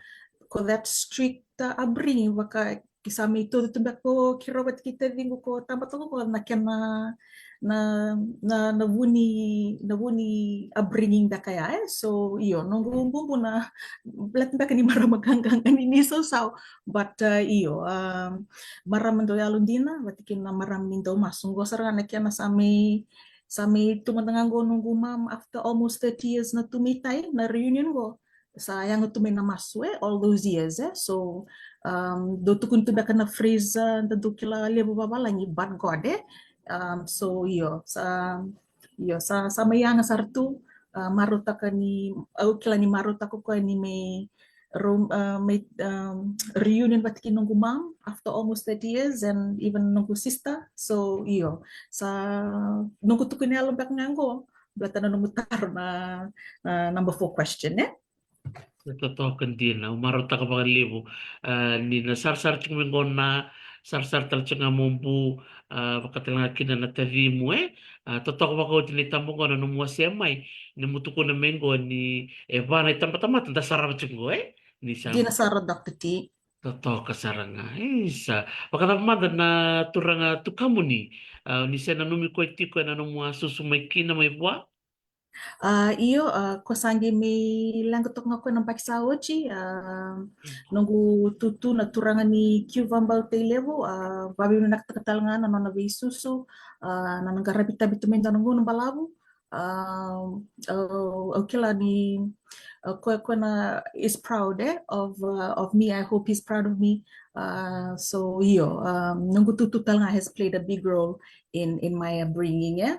ko that strict, uh, upbringing, vaka ki sa mai tutu tu beka ko keirau vata kei taciqu ko taba toka ko na kena na, na, na vu ni, na vu ni upbringing beka ya, e? So, io, noqu bubu na, baleta beka ni marama qaqa ga ni Naisausau, but, uh, io, um, marama dau yalodina, vata kei na marama ni dau masu. Qo sara ga na kena sa mai, sa mai tu mada ga qo noqu mam after almost thirty years na tu mai tai, na reunion qo. Sa yaga tu mai na masu, e, all those years, e. So, um, dau tukuni tu beka na phrase, a, da dau kila levu vavalagi, but God, e. Um, so, io, sa, io, sa, sa mai yaga sara tu, a, marautaka ni, au kila ni marautaka o koya ni mai, ro-, a, mai, um, reunion vata kei noqu mam after almost thirty years, and even noqu sister. So, io, sa noqu tukuni yalo beka ga qo, baleta na nomu taro na, na number four question, e? Totoka dina, au marautaka vakalevu. Ah, ni na sarasara tiko mai qo na, sarasara tale tiko ga mo bu, ah, vaka tale ga kina na tacimu, e? Ah, totoka vakaoti na itaba qo na nomu wasea mai, ni mo tukuna mai qo ni e va na itabatamata da sarava tiko qo, e? Ni sa dina sara, Doctor T. Totoka sara ga. Isa. Vakacava mada na turaga tukamuni? Ah, ni se nanumi koya tiko ena nomu a susu mai kina mai vua? Ah, io, ah, ko sa qai mai leqa toka ga koya na baki sa oti, ah, noqu tutu na turaga ni Cuba Bautailevu, ah, vavinavinakataka tale ga na nona veisusu, ah, na nona qaravi tavi tu mai dua na gauna balavu, ah, ah, au kila ni, ah, koya, koya na is proud, eh, of, ah, of me. I hope he's proud of me. Ah, so, io, ah, noqu tutu tale ga has played a big role in, in my upbringing, eh?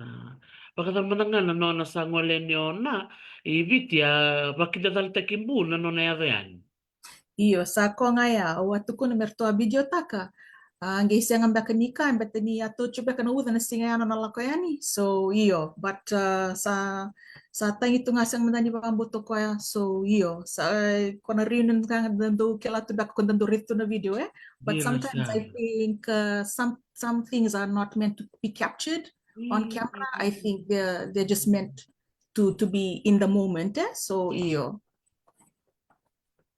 Ah, vakacava mada ga na nona sa gole yani o Na i Viti, a vakidacalataki bu na nona yaco yani? Io, sa koya ga ya, au a tukuna me ratou a videotaka. A qai sega beka ni ka, baleta ni a toso beka na uca na siga ya na nona lako yani. So, io, but, ah, sa, sa tagi tu ga, sega mada ni vakabauta o koya. So, io, sa, eh, ko na reunion ga da dau kila tu beka ko da dau raica tu na video, eh? But sometimes I think, uh, some, some things are not meant to be captured on camera. I think they're, they're just meant to, to be in the moment, eh? So, io.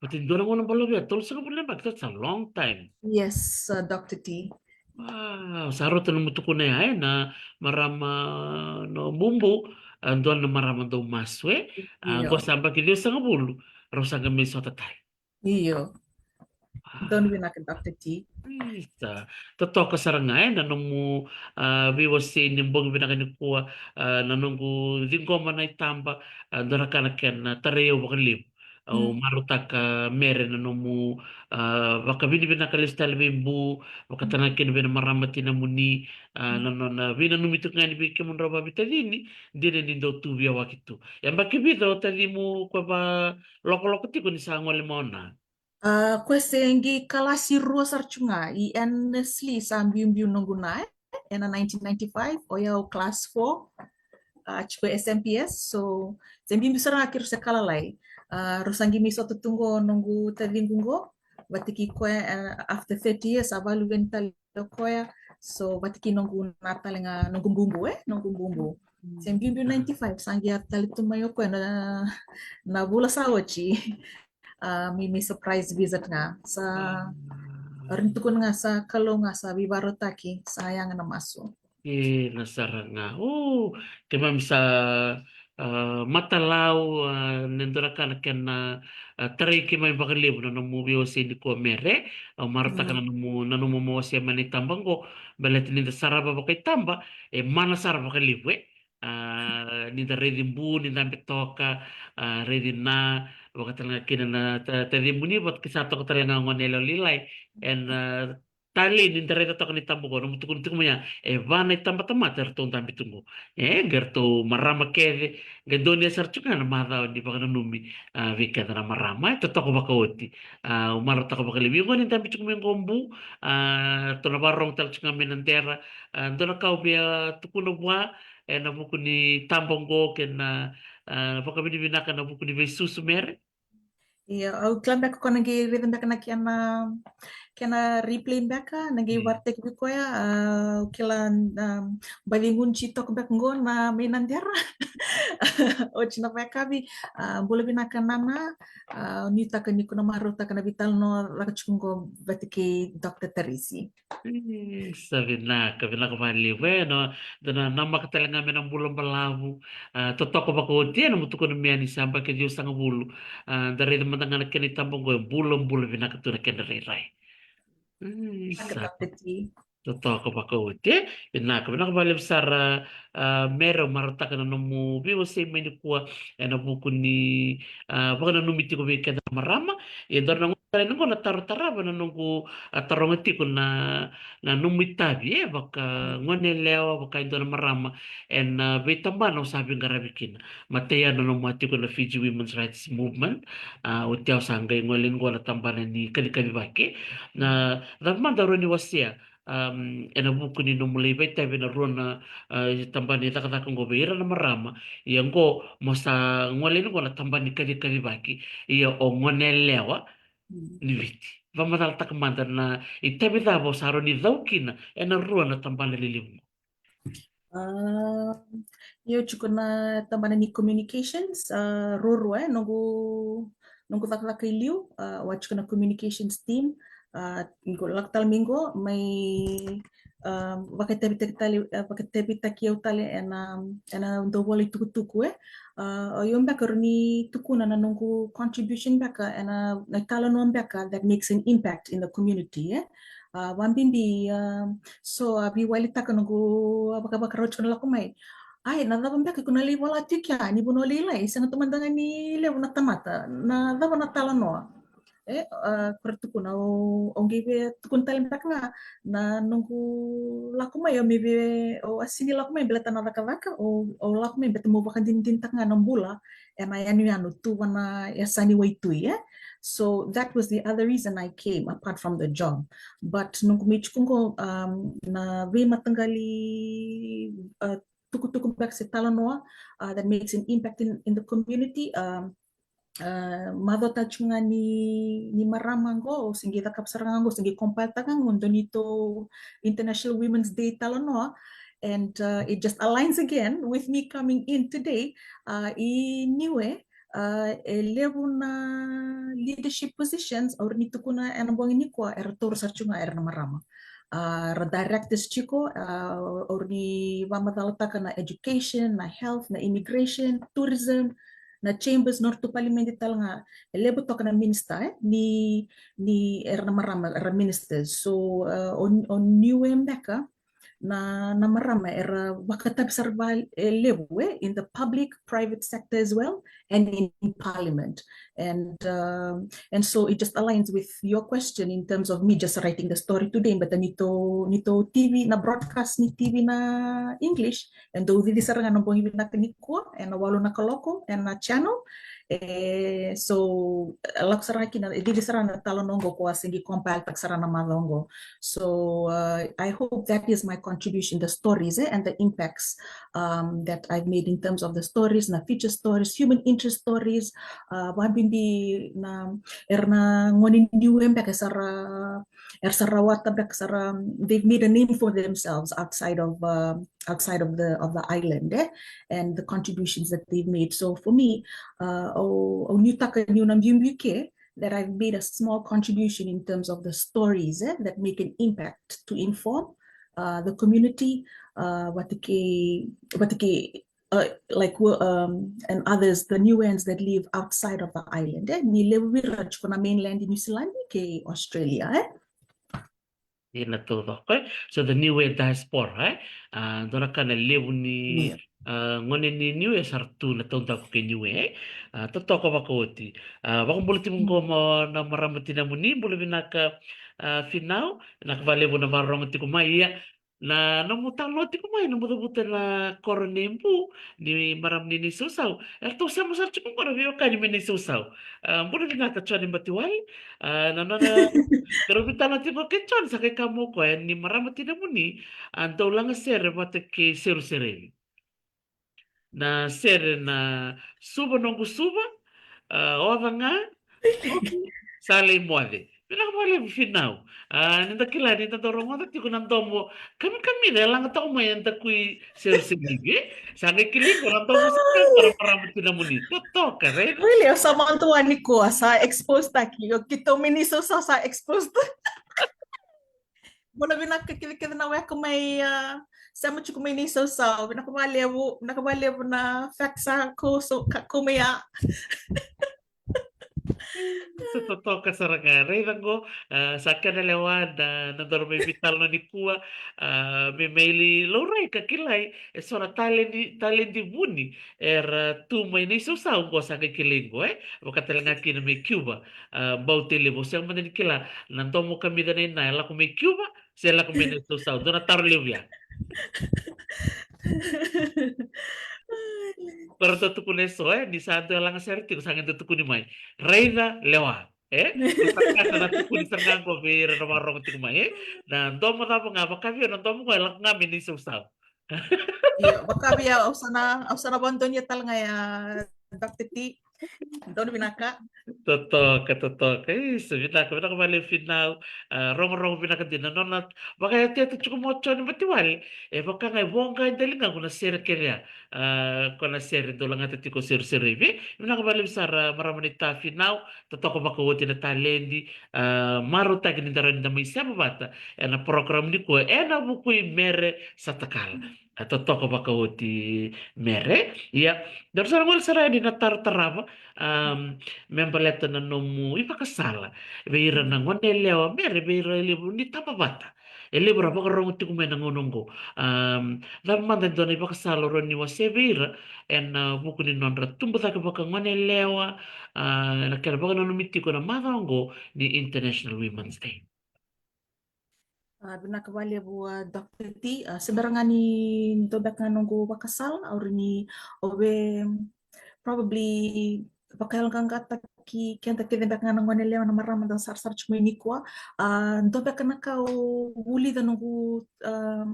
But e dua na gauna balavu ya, tolusagavulu na yabaki, that's a long time. Yes, uh, Doctor T. Wow, sa rauta na mutukuna ya, eh, na marama na bubu, a dua na marama dau masu, eh? A qo sa yabaki ciwasagavulu, rau sa qai mai sota tale. Io. Donu vinaka, Doctor T. Isa. Totoka sara ga, eh, na nomu, ah, veiwasei ni bogi vinaka nikua, ah, na noqu ciqoma na itaba, ah, dua na ka na kena tarai au vakalevu. Au marautaka Mere na nomu, ah, vakavinavinaka lesu tale vei bu, vakatale ga kina vei na marama tinamuni, ah, na nona veinanumi tiko ga yani vei kemudrau vavitacini, dina ni dau tu via waki tu. Yabaki vica o tacimu ko va lokoloko tiko ni sa gole mai o Na? Ah, ko se qai kalasi rua sara tu ga, i Annesley sa biubiu noqu Na, eh, ena nineteen ninety-five, o yau class four, ah, tiko S M P S, so, se biubiu sara ga keirau se ka lalai. Ah, rau sa qai mai sota tu qo noqu taciqu qo, vata kei koya, eh, after thirty years, a vakaluveni tale o koya, so, vata kei noqu Na tale ga, noqu bubu, eh, noqu bubu. Se biubiu ninety-five, sa qai yaco tale tu mai o koya na, na vula sa oti. Ah, me, me surprise visit ga. Sa, ah, rawa ni tukuna ga sa Kalou ga sa veivakarautaki, sa yaga na masu. Dina sara ga. O, keimami sa, ah, matalau, ah, ni dua na ka na kena, ah, tarai keimami vakalevu na nomu veiwasei nikua Mere. Au marautaka na nomu, na nomu wasea mai na itaba qo, baleta ni da sarava vakaitaba, e mana sara vakalevu, eh. Ah, ni da raici bu, ni da dabe toka, ah, raici Na, vakatale ga kina na ta-, tacimuni, vata kei sa toka tale ga gone yalewa lailai. Ena, ah, talei ni da raica toka na itaba qo, nomu tukuna tiko mai ya, e va na itabatamata eratou dabe tu qo. E, qai ratou marama kece, qai donuya sara tiko ga na macawa ni vakananumi, ah, vei keda na marama, e totoka vakaoti. Ah, au marautaka vakalevu, ia qo ni dabe tiko mai qo bu, ah, ratou na vakarogo tale tiko ga mai Nadera, ah, dua na ka o via tukuna vua, ena vuku ni taba qo kei na, ah, vakavinavinaka ena vuku ni veisusu Mere? Ia, au kila beka ko na qai raica beka na kena, kena replay beka, na qai vakaraitaki vei koya, ah, au kila, ah, baci gunu tiko beka qo Na mai Nadera. Oti na vakayakavi, ah, bula vinaka Nana, ah, nuitaka ni ko na marautaka na veitalanoa lako tiko qo vata kei Doctor Tarisi. E, sa vinaka, vinaka vakalevu, e, na, da na namaka tale ga me na bula balavu, ah, totoka vakaoti, e, na mutuka na mea ni sa yabaki ciwasagavulu, ah, da raica mada ga na kena itaba qo, e bula, bula vinaka tu na kena rairai. E, sa totoka vakaoti, e, vinaka, vinaka vakalevu sara, ah, Mere, au marautaka na nomu veiwasei mai nikua, e, na vuku ni, ah, vakananumi tiko vei keda na marama, e dua na Tale ni qo na taro tarava na noqu, ah, taroga tiko na, na nomu itavi, e, vaka gone yalewa, vaka e dua na marama, ena, ah, veitabana o sa veiqaravi kina. Matai ya na nomu a tiko na Fiji Women's Rights Movement, ah, oti ya o sa qai gole qo na tabana ni kacikaci vake. Na, cava mada o rawa ni wasea, um, ena vuku ni nomu lai vakaitavi ena rua na, uh, tabana ni cakacaka oqo vei ira na marama. Ia oqo mo sa gole yani oqo na tabana ni kacikacivaki. Ia o gone yalewa ni Viti. Vakamacalataka mada na itavi cava o sa rawa ni cau kina ena rua na tabana lelevu oqo. Ah, io, tiko na tabana ni communications, ah, ruarua, eh, noqu, noqu cakacaka i liu, ah, au a tiko na communications team, ah, qo lako tale mai qo, mai, ah, vakaitavitaki tale, ah, vakaitavitaki au tale ena, ena dau vola itukutuku, eh. Ah, o io beka rawa ni tukuna na noqu contribution beka ena, na italanoa beka that makes an impact in the community, eh. Ah, vakabibi, ah, so, ah, veiwalitaka noqu, ah, vakavakarau tiko na lako mai. Ai, na cava beka iko na lai vola tiko kea, ni vanua lailai, sega tu mada ga ni levu na tamata. Na cava na talanoa? E, ah, ko ra tukuna, au, au qai via tukuna tale beka ga, na noqu lako mai, au mai via, au a sega ni lako mai baleta na cakacaka, au, au lako mai baleta meu vakadinadinataka ga na bula ena yanuyanu tu va na yasa ni waitui, eh? So that was the other reason I came, apart from the job. But noqu mai tiko qo, um, na veimataqali, uh, tukutuku beka se talanoa, uh, that makes an impact in, in the community, um, uh, macawa tale tiko ga ni, ni marama qo, au se qai cakava sara ga qo, au se qai compile taka ga qo, dua neitou International Women's Day talanoa, and, uh, it just aligns again with me coming in today, uh, i Niue, uh, e levu na leadership positions, au rawa ni tukuna ena bogi nikua, era taura sara tiko ga era na marama. Uh, ra directors tiko, uh, au rawa ni vakamacalataka na education, na health, na immigration, tourism, na chambers, nodratou parliament tale ga, e levu toka na minister, eh, ni, ni era na marama, era ministers. So, uh, o, o Niue beka, na, na marama era vakatavi sara va, e levu, eh, in the public, private sector as well, and in parliament. And, um, and so it just aligns with your question in terms of me just writing the story today, but neitou, neitou T V, na broadcast ni T V na English, e dau cici sara ga na bogi vinaka nikua, ena walu na kaloko, ena channel. E, so, lako sara ga kina, e cici sara ga na talanoa qo, ko a se qai compile taka sara na macawa qo. So, uh, I hope that is my contribution, the stories, eh, and the impacts, um, that I've made in terms of the stories, na feature stories, human interest stories, uh, vakabibi na, era na gone ni Niue beka sa ra, era sa rawata beka sa ra, um, they've made a name for themselves outside of, uh, outside of the, of the island, eh, and the contributions that they've made. So for me, uh, au, au nuitaka niu na biubiu ke, that I've made a small contribution in terms of the stories, eh, that make an impact to inform, uh, the community, uh, vata kei, vata kei, uh, like, wo-, um, and others, the Niueans that live outside of the island, eh. Ni levu vei ira tiko na mainland i New Zealand kei Australia, eh. Ena taucoko, eh? So the Niue diaspora, eh? Ah, dua na ka na levu ni, ah, gone ni Niue sa ra tu na taudaku kei Niue, eh? Ah, totoka vakaoti. Ah, vakabula tiko qo mo na marama tinamuni, bula vinaka, ah, Finau, vinaka vakalevu na vakarorogo tiko mai, ia. Na nomu talanoa tiko mai, nomu cavuta na koro nei Bu, ni marama ni Naisausau. Eratou sema sara tiko qo na veiwekani mai Naisausau. Ah, bula vinaka Jone Batiwale. Ah, na nona, keirau veitalanoa tiko kei Jone, sa qai kaya mai o koya ni marama tinamuni, a dau lagasere vata kei Serusereni. Na sere na Suva Noqu Suva, ah, Oca Ga, Sa Lai Moce. Vinaka vakalevu Finau. Ah, ni da kila, ni da dau rogoca tiko na domo kamikamica e laga toka mai e daku i Serusereni, eh? Sa qai kilai qo na domo sa qai qo na marama tinamuni. Totoka, right? Really, au sa mada tu nikua, sa expose taki. Io, keitou mai Naisausau sa expose taki. Bula vinaka kece kece na weka mai, ah, sema tiko mai Naisausau. Vinaka vakalevu, vinaka vakalevu na facts sa kau, so, ka, kau mai ya. Sa totoka sara ga. Raica qo, ah, sa kena lewa na, na nodaru mai veitalanoa nikua, ah, me mai laurai ka kilai eso na taledi, taledi vuni era tu mai Naisausau qo sa qai kilai qo, eh? Vaka tale ga kina mai Cuba, ah, Bau Tailevu, au sega mada ni kila na domo kamica na ina e lako mai Cuba se lako mai Naisausau, dua na taro levu ya. Ko ratou tukuna eso, eh, ni sa dua e lagasere tiko, sa qai dau tukuni mai. Raica lewa. E? Sa kata na tukuni sara ga qo vei ira na vakarorogo tiko mai, e? Na domo cava ga, vaka vei au na domo qo e lako ga mai na isausau. Io, vaka vei au, au sa na, au sa na vakadonuya tale ga ya, Doctor T. Donu vinaka. Totoka, totoka. Isa, vinaka, vinaka vakalevu Finau. A, rogorogo vinaka dina. Nona vakayatuyatu tiko mo Joni Matiwale. E vaka ga e voqa e daligagu na sere kece ya. A, ko na sere dou lagata tiko Seruseru Ivi. Vinaka vakalevu sara marama ni ta Finau. Totoka vakaoti na taledi. A, marautaki ni da rawa ni da mai sema vata ena program nikua ena vuku i Mere Satakala. A, totoka vakaoti Mere. Ia, daru sa na gole sara yani na taro tarava, am, me baleta na nomu ivakasala vei ira na gone yalewa, Mere, vei ira e levu ni taba vata. E levu ra vakarogo tiko mai na gauna oqo. Am, cava mada e dua na ivakasala o rawa ni wasea vei ira ena vuku ni nodra tubu cake vaka gone yalewa, a, ena kena vakananumi tiko na macawa oqo ni International Women's Day. A, vinaka vakalevu, a, Doctor T. A, se bera ga ni dua beka ga noqu vakasala, au rawa ni, au via probably vakayaloqaqataki keda kece beka ga na gone yalewa, na marama da sarasara tiko mai nikua. A, dua beka na ka au vulica noqu, a,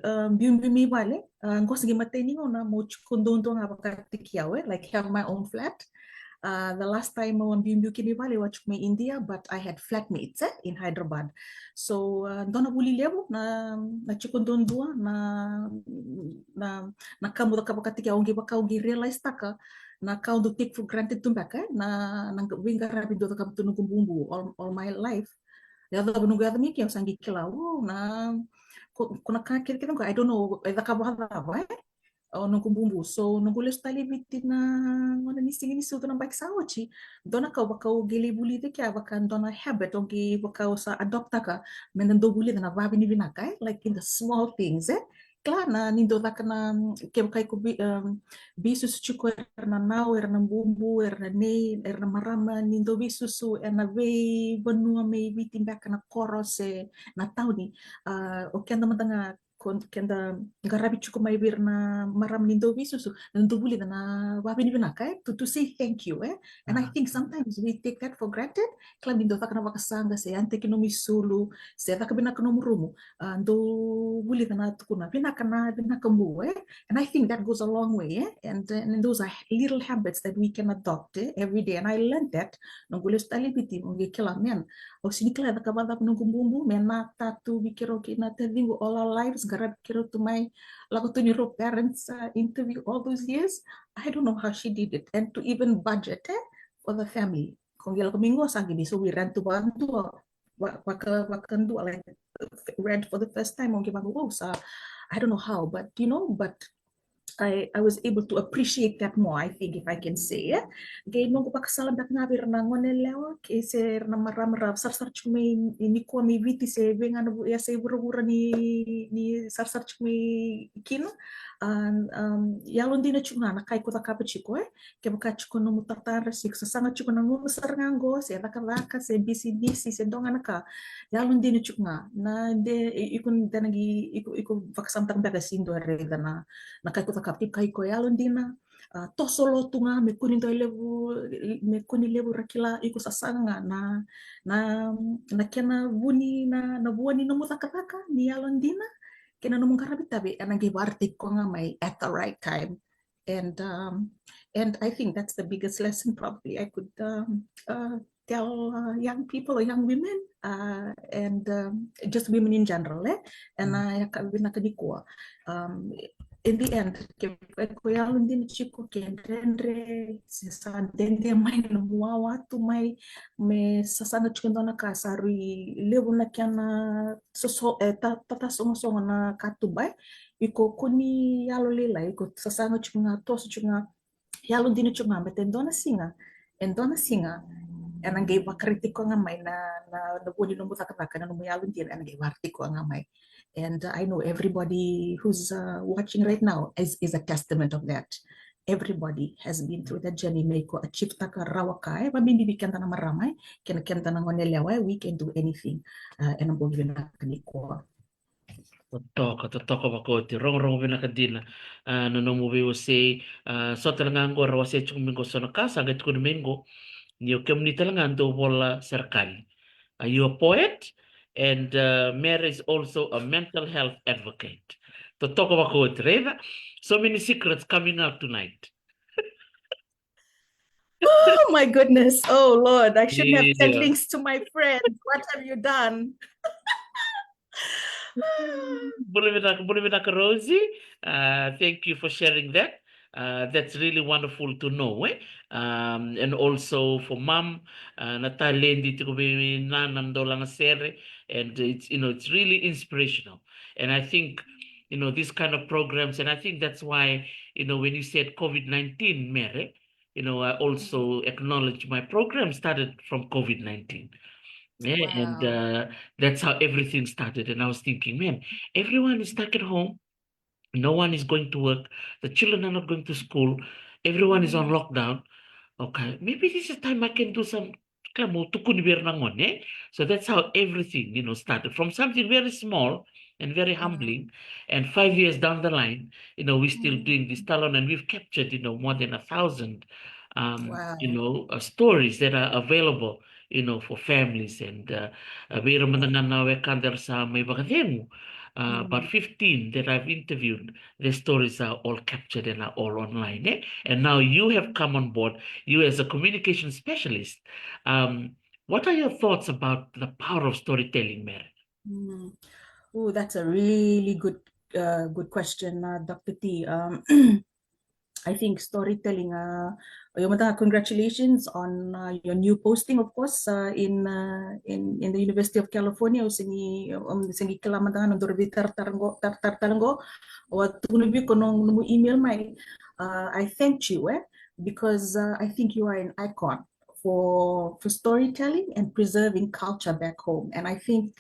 a, biubiu mai vale, a, qo sa qai matai ni gauna meu tiko duadua ga vakataki au, e, like, have my own flat. A, the last time au a biubiu kina i vale au a tiko mai India, but I had flatmates, e, in Hyderabad. So, a, dua na vuli levu na, na tiko duadua, na, na, na ka meu cakava vakataki au, au qai vaka, au qai realize taka na ka au dau take for granted tu beka, e, na, na veiqaravi dau cakava tu noqu bubu all, all my life. Yacova noqu yaco mai ke au sa qai kila, o, na, ko, ko na ka kece kece qo, I don't know, e cakava cava, e? O noqu bubu. So, noqu lesu tale i Viti na gauna ni Siga ni Sucu na yabaki sa oti. Dua na ka au vaka au qai lai vulica kea, vaka dua na habit au qai vaka au sa adopt taka, me da dau vulica na vavinavinaka, e? Like in the small things, e? Kila na ni dau caka na, kevaka iko bi-, em, veisusu tiko era na nau, era na bubu, era na nei, era na marama, ni dau veisusu ena veivanua mai Viti beka na koro se na tauni. A, o keda mada ga, ko keda qaravi tiko mai vei ira na marama ni dau veisusu, na dau vulica na vavinavinaka, e, to, to say thank you, e. And I think sometimes we take that for granted. Kila ni dau caka na vakasaqa, se yanitaki nomu isulu, se caka vinaka nomu rumu, a, dau vulica na tukuna, vinaka na, vinaka bu, e. And I think that goes a long way, e. And, uh, and those are little habits that we can adopt, e, every day. And I learned that. Noqu lesu tale i Viti, au qai kila, man, au sega ni kila e cakava cava noqu bubu, me na tatu vei keirau kei na taciqu all our lives, qaravi keirau tu mai, lako tu ni rau parents, uh, interview all those years. I don't know how she did it. And to even budget, e, for the family. Ko qai lako mai qo sa qai ni so we rent tu vakadua, va-, vaka, vakadua, like, rent for the first time, au qai vaqo, wow, sa, I don't know how, but, you know, but I, I was able to appreciate that more, I think, if I can say, e. Qai noqu vakasala beka ga vei ira na gone yalewa, ke se ira na marama ra sarasara tiko mai nikua mai Viti se vei ga na vu-, e, se vuravura ni, ni sarasara tiko mai kina. A, um, yalodina tiko ga na ka iko cakava tiko, e. Kevaka tiko nomu tatadra se iko sasaga tiko na gauna sara ga qo, se cakacaka, se bisinisi, se dua ga na ka, yalodina tiko ga. Na de, i-, iko de na qai, iko, iko vakasamataka beka se dua e raica na, na ka iko cakava, kevaka iko yalodina, a, toso lotu ga, me kua ni dua e levu, me kua ni levu ra kila, iko sasaga ga na, na, na kena vu ni, na, na vua ni nomu cakacaka, ni yalodina, kei na nomu qaravi tavi, ena qai vakaraitaki koya ga mai at the right time. And, um, and I think that's the biggest lesson probably I could, um, uh, tell, uh, young people or young women, uh, and, um, just women in general, e? Ena yakavi vinaka nikua. Um, in the end, ke, ke ko yalodina tiko, ke dredre, se sa dede mai na nomu wawa tu mai, me sasaga tiko e dua na ka sa rui levu na kena soso-, e, ta-, tatasogosogo na katuba, e? Iko kua ni yalolailai, iko sasaga tiko ga, toso tiko ga, yalodina tiko ga, baleta e dua na siga, e dua na siga, ena qai vakaraitaki koya ga mai na, na, na vua ni nomu cakacaka, na nomu yalodina, ena qai vakaraitaki koya ga mai. And, uh, I know everybody who's, uh, watching right now is, is a testament of that. Everybody has been through that journey, me iko achieve taka rawa ka, e, vabibi vei keda na marama, e, kei na keda na gone yalewa, e, we can do anything, uh, ena bogi vinaka nikua. Totoka, totoka vakaoti, rogorogo vinaka dina. A, na nomu veiwasei, a, so tale ga qo ra wasea tiko mai qo so na ka, sa qai tukuni mai qo. Ni o kemuni tale ga dou vola serekali. Are you a poet? And uh, Mere is also a mental health advocate. Totoka vakaoti, raica. So many secrets coming out tonight. Oh my goodness. Oh Lord, I should have sent links to my friends. What have you done? Bula vinaka, bula vinaka, Rosie. Uh, thank you for sharing that. Uh, that's really wonderful to know, eh? Um, and also for mom, uh, na taledi tiko vei nana na dau lagasere, and it's, you know, it's really inspirational. And I think, you know, this kind of programs, and I think that's why, you know, when you said COVID nineteen, Mere, you know, I also acknowledge my program started from COVID nineteen. Yeah, and uh, that's how everything started. And I was thinking, man, everyone is stuck at home. No one is going to work. The children are not going to school. Everyone is on lockdown. Okay, maybe this is time I can do some, kila, mo tukuni vei ira na gone, eh? So that's how everything, you know, started, from something very small and very humbling. And five years down the line, you know, we're still doing this talon, and we've captured, you know, more than a thousand, um, you know, uh, stories that are available, you know, for families. And uh, uh, vei ira mada ga na wekada era sa mai vakacegu, uh, about fifteen that I've interviewed, their stories are all captured and are all online, eh? And now you have come on board, you as a communication specialist. Um, what are your thoughts about the power of storytelling, Mere? Oh, that's a really good, uh, good question, uh, Doctor T. Um, I think storytelling, uh, io mada ga, congratulations on uh, your new posting, of course, uh, in, uh, in in the University of California. Au sega, um, sega ni kila mada ga na nodaru veitaratara qo, taratara tale qo. Au a tukuna vei iko na nomu email mai. Uh, I thanked you, eh, because uh, I think you are an icon for for storytelling and preserving culture back home. And I think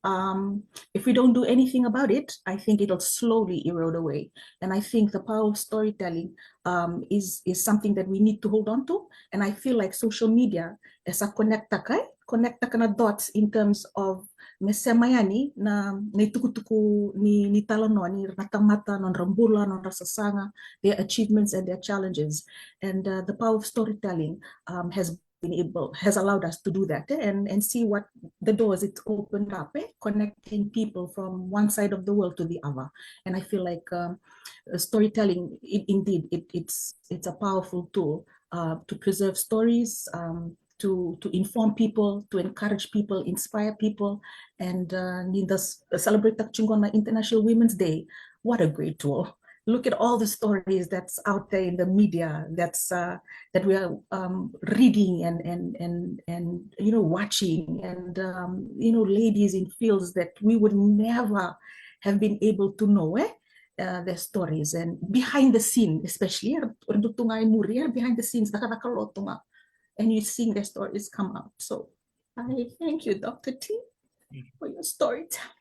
um, if we don't do anything about it, I think it'll slowly erode away. And I think the power of storytelling um, is is something that we need to hold on to. And I feel like social media e sa connect-taka, eh? Connect-taka na dots in terms of me sema yani na, na itukutuku ni, ni talanoa ni ra na tamata, nodra bula, nodra sasaga, their achievements and their challenges. And uh, the power of storytelling um, has been able, has allowed us to do that, eh, and and see what the doors it's opened up, eh, connecting people from one side of the world to the other. And I feel like um, uh, storytelling, it, indeed, it, it's it's a powerful tool uh, to preserve stories, um, to to inform people, to encourage people, inspire people, and uh, ni da s- celebrate-taka tiko na International Women's Day. What a great tool! Look at all the stories that's out there in the media that's uh, that we are um, reading and and and and you know, watching, and um, you know, ladies in fields that we would never have been able to know, eh? Uh, their stories and behind the scene, especially era tu ga i muri, era behind the scenes, cakacaka lotu ga, and you seeing their stories come up. So I thank you, Doctor T, for your storytelling.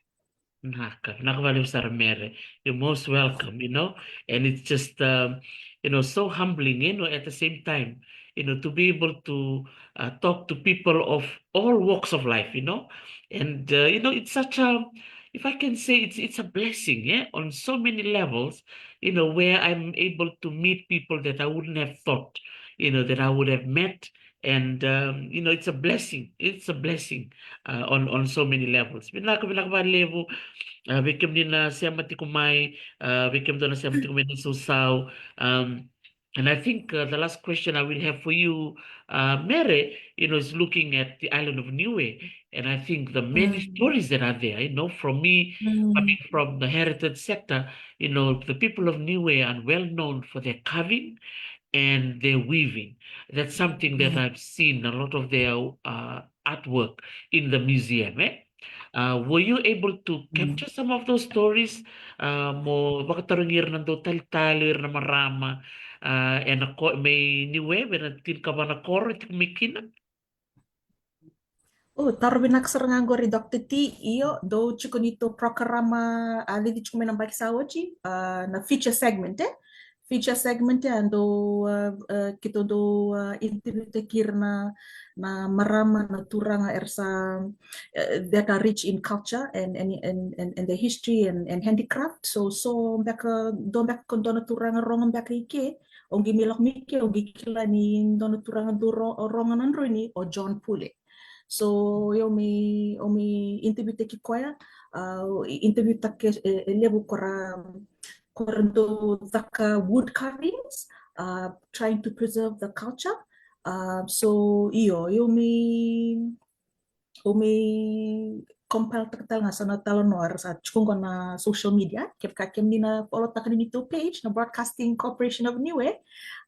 Vinaka, vinaka vakalevu sara, Mere. You're most welcome, you know, and it's just, um, you know, so humbling, you know, at the same time, you know, to be able to uh, talk to people of all walks of life, you know, and uh, you know, it's such a, if I can say, it's it's a blessing, yeah, on so many levels, you know, where I'm able to meet people that I wouldn't have thought, you know, that I would have met, and um, you know, it's a blessing, it's a blessing uh, on on so many levels. Vinaka, vinaka vakalevu uh, vei kemuni na sema tiko mai, uh, vei kemudou na sema tiko mai na sausau. Um, and I think uh, the last question I will have for you, uh, Mere, you know, is looking at the island of Niue, and I think the many stories that are there, you know, from me coming from the heritage sector, you know, the people of Niue are well known for their carving and their weaving. That's something that I've seen a lot of their uh, artwork in the museum, eh? Uh, were you able to capture some of those stories? Uh, mo vakatarogi ira na dau talitali, ira na marama, uh, ena ko, mai Niue, vei na tinikava na koro e tiko mai kina? O, taro vinaka sara ga qori, Doctor T. Io, dou tiko ni tou prokarama a cici tiko mai na yabaki sa oti, a, na feature segment, e? Feature segment, e, a dou, a, a, keitou dou, a, interview-taki ira na, na marama, na turaga era sa, e, that are rich in culture and, and, and, and, and their history and, and handicraft. So, so beka, dua beka ko dua na turaga rogo beka i ke, o qai mai lako mai ke, o qai kila ni dua na turaga dau ro-, rogo na droni, o John Pule. So, io, au mai, au mai interview taki koya, ah, interview taki e, e levu ko ra, ko ra dau caka wood carvings, ah, trying to preserve the culture. Ah, so, io, io, au mai, au mai compile taka tale ga so na talanoa era sa tiko qo na social media. Kevaka kemuni na follow taka na neitou page, na Broadcasting Corporation of Niue,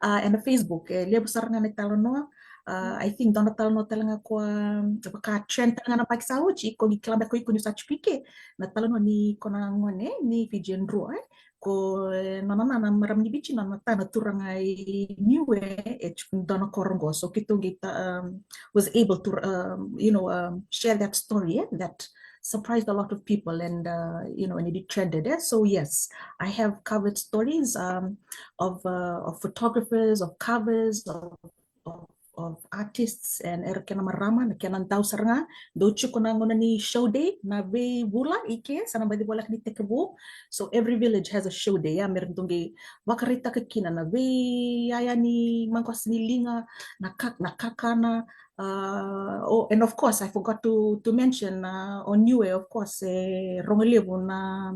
ah, ena Facebook, e levu sara ga na talanoa. Ah, I think dua na talanoa tale ga ko, ah, vaka trend tale ga na yabaki sa oti, ko ni kila beka o iko ni sa tiko i ke, na talanoa ni ko na gone ni Fijian drua, eh? Ko, eh, nona nana, marama ni Viti, nona tana, turaga i Niue, e tiko dua na koro qo. So keitou qai ta-, um, was able to, um, you know, um, share that story, eh, that surprised a lot of people, and, uh, you know, and it trended, eh? So yes, I have covered stories, um, of, uh, of photographers, of covers, of, of, of artists, and era kena marama, na kena dau sara ga, dau tiko na gauna ni show day, na veivula i ke, sa na baci voleka ni tekivu. So every village has a show day, ia, me ra dau qai vakaraitaka kina na veiyaya ni maqosa ni liga, na ka-, na kakana, uh, oh, and of course, I forgot to, to mention, uh, o Niue, of course, e rogo levu na,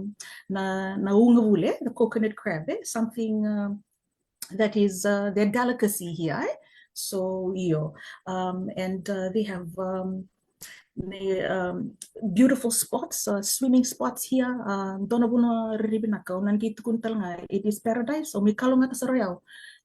na, na ugavule, the coconut crab, eh? Something, uh, that is, uh, their delicacy here, eh? So, io, um, and, uh, they have, um, the, um, beautiful spots, uh, swimming spots here. Uh, dua na vanua rairai vinaka, au na qai tukuna tale ga, it is paradise. So, au mai kalougata sara o yau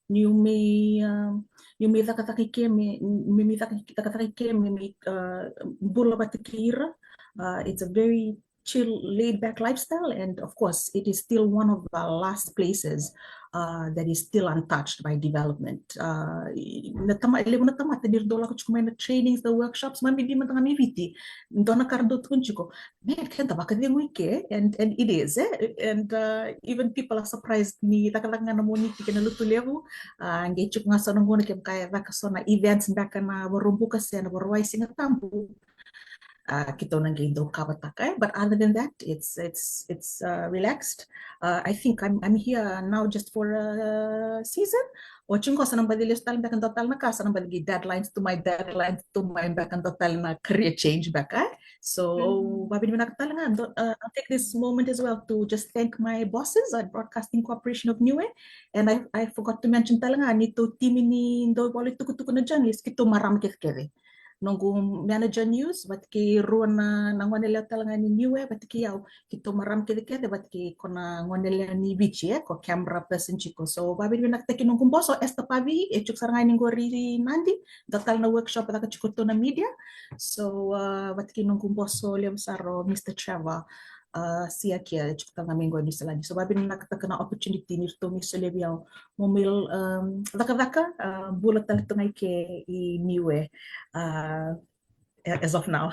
niu mai, um, niu mai cakacaka i ke, me, me, mai caka, cakacaka i ke, me, me, uh, bula vata kei ira. Uh, it's a very chill, laid back lifestyle, and of course, it is still one of the last places, uh, that is still untouched by development. Uh, i-, na tama-, e levu na tamata ni ra dau lako tiko mai na trainings, the workshops, mai bibi mada ga mai Viti. Dua na ka ra dau tukuna tiko, man, keda vakacegu i ke, and, and it is, eh? And, uh, even people are surprised ni cakacaka ga na Moniti kei na Lotulevu, uh, qai tiko ga so na gauna kevaka e caka so na events beka na Vakaraubuka se na Vakarauwai Sigatabu. Uh, keitou na qai dau kavataka, eh? But other than that, it's, it's, it's, uh, relaxed. Uh, I think I'm, I'm here now just for a season. Oti qo sa na baci lesu tale beka dua tale na ka, sa na baci qai deadlines tu mai, deadlines tu mai beka dua tale na career change beka, eh? So, vavinavinaka tale ga, dou, uh, I'll take this moment as well to just thank my bosses at Broadcasting Corporation of Niue. And I, I forgot to mention tale ga, neitou timi ni dau vola itukutuku na journalist, keitou marama kecekece. Noqu manager news, vata kei rua na, na gone yalewa tale ga ni Niue, vata kei au, keitou marama kecekece, vata kei ko na gone yalewa ni Viti, eh, ko camera person tiko. So, vavinavinakataki noqu boso, Esther Pavi, e tiko sara ga yani qori i Nadi, dua tale na workshop e caka tiko tu na media. So, uh, vata kei noqu boso levu sara o Mister Trevor, uh, Siakia, e tiko tale ga mai qo i Niusiladi. So, vavinavinakataka na opportunity ni ratou mai solia vei au mo mai, um, cakacaka, uh, bula tale tu ga i ke i Niue, uh, as of now.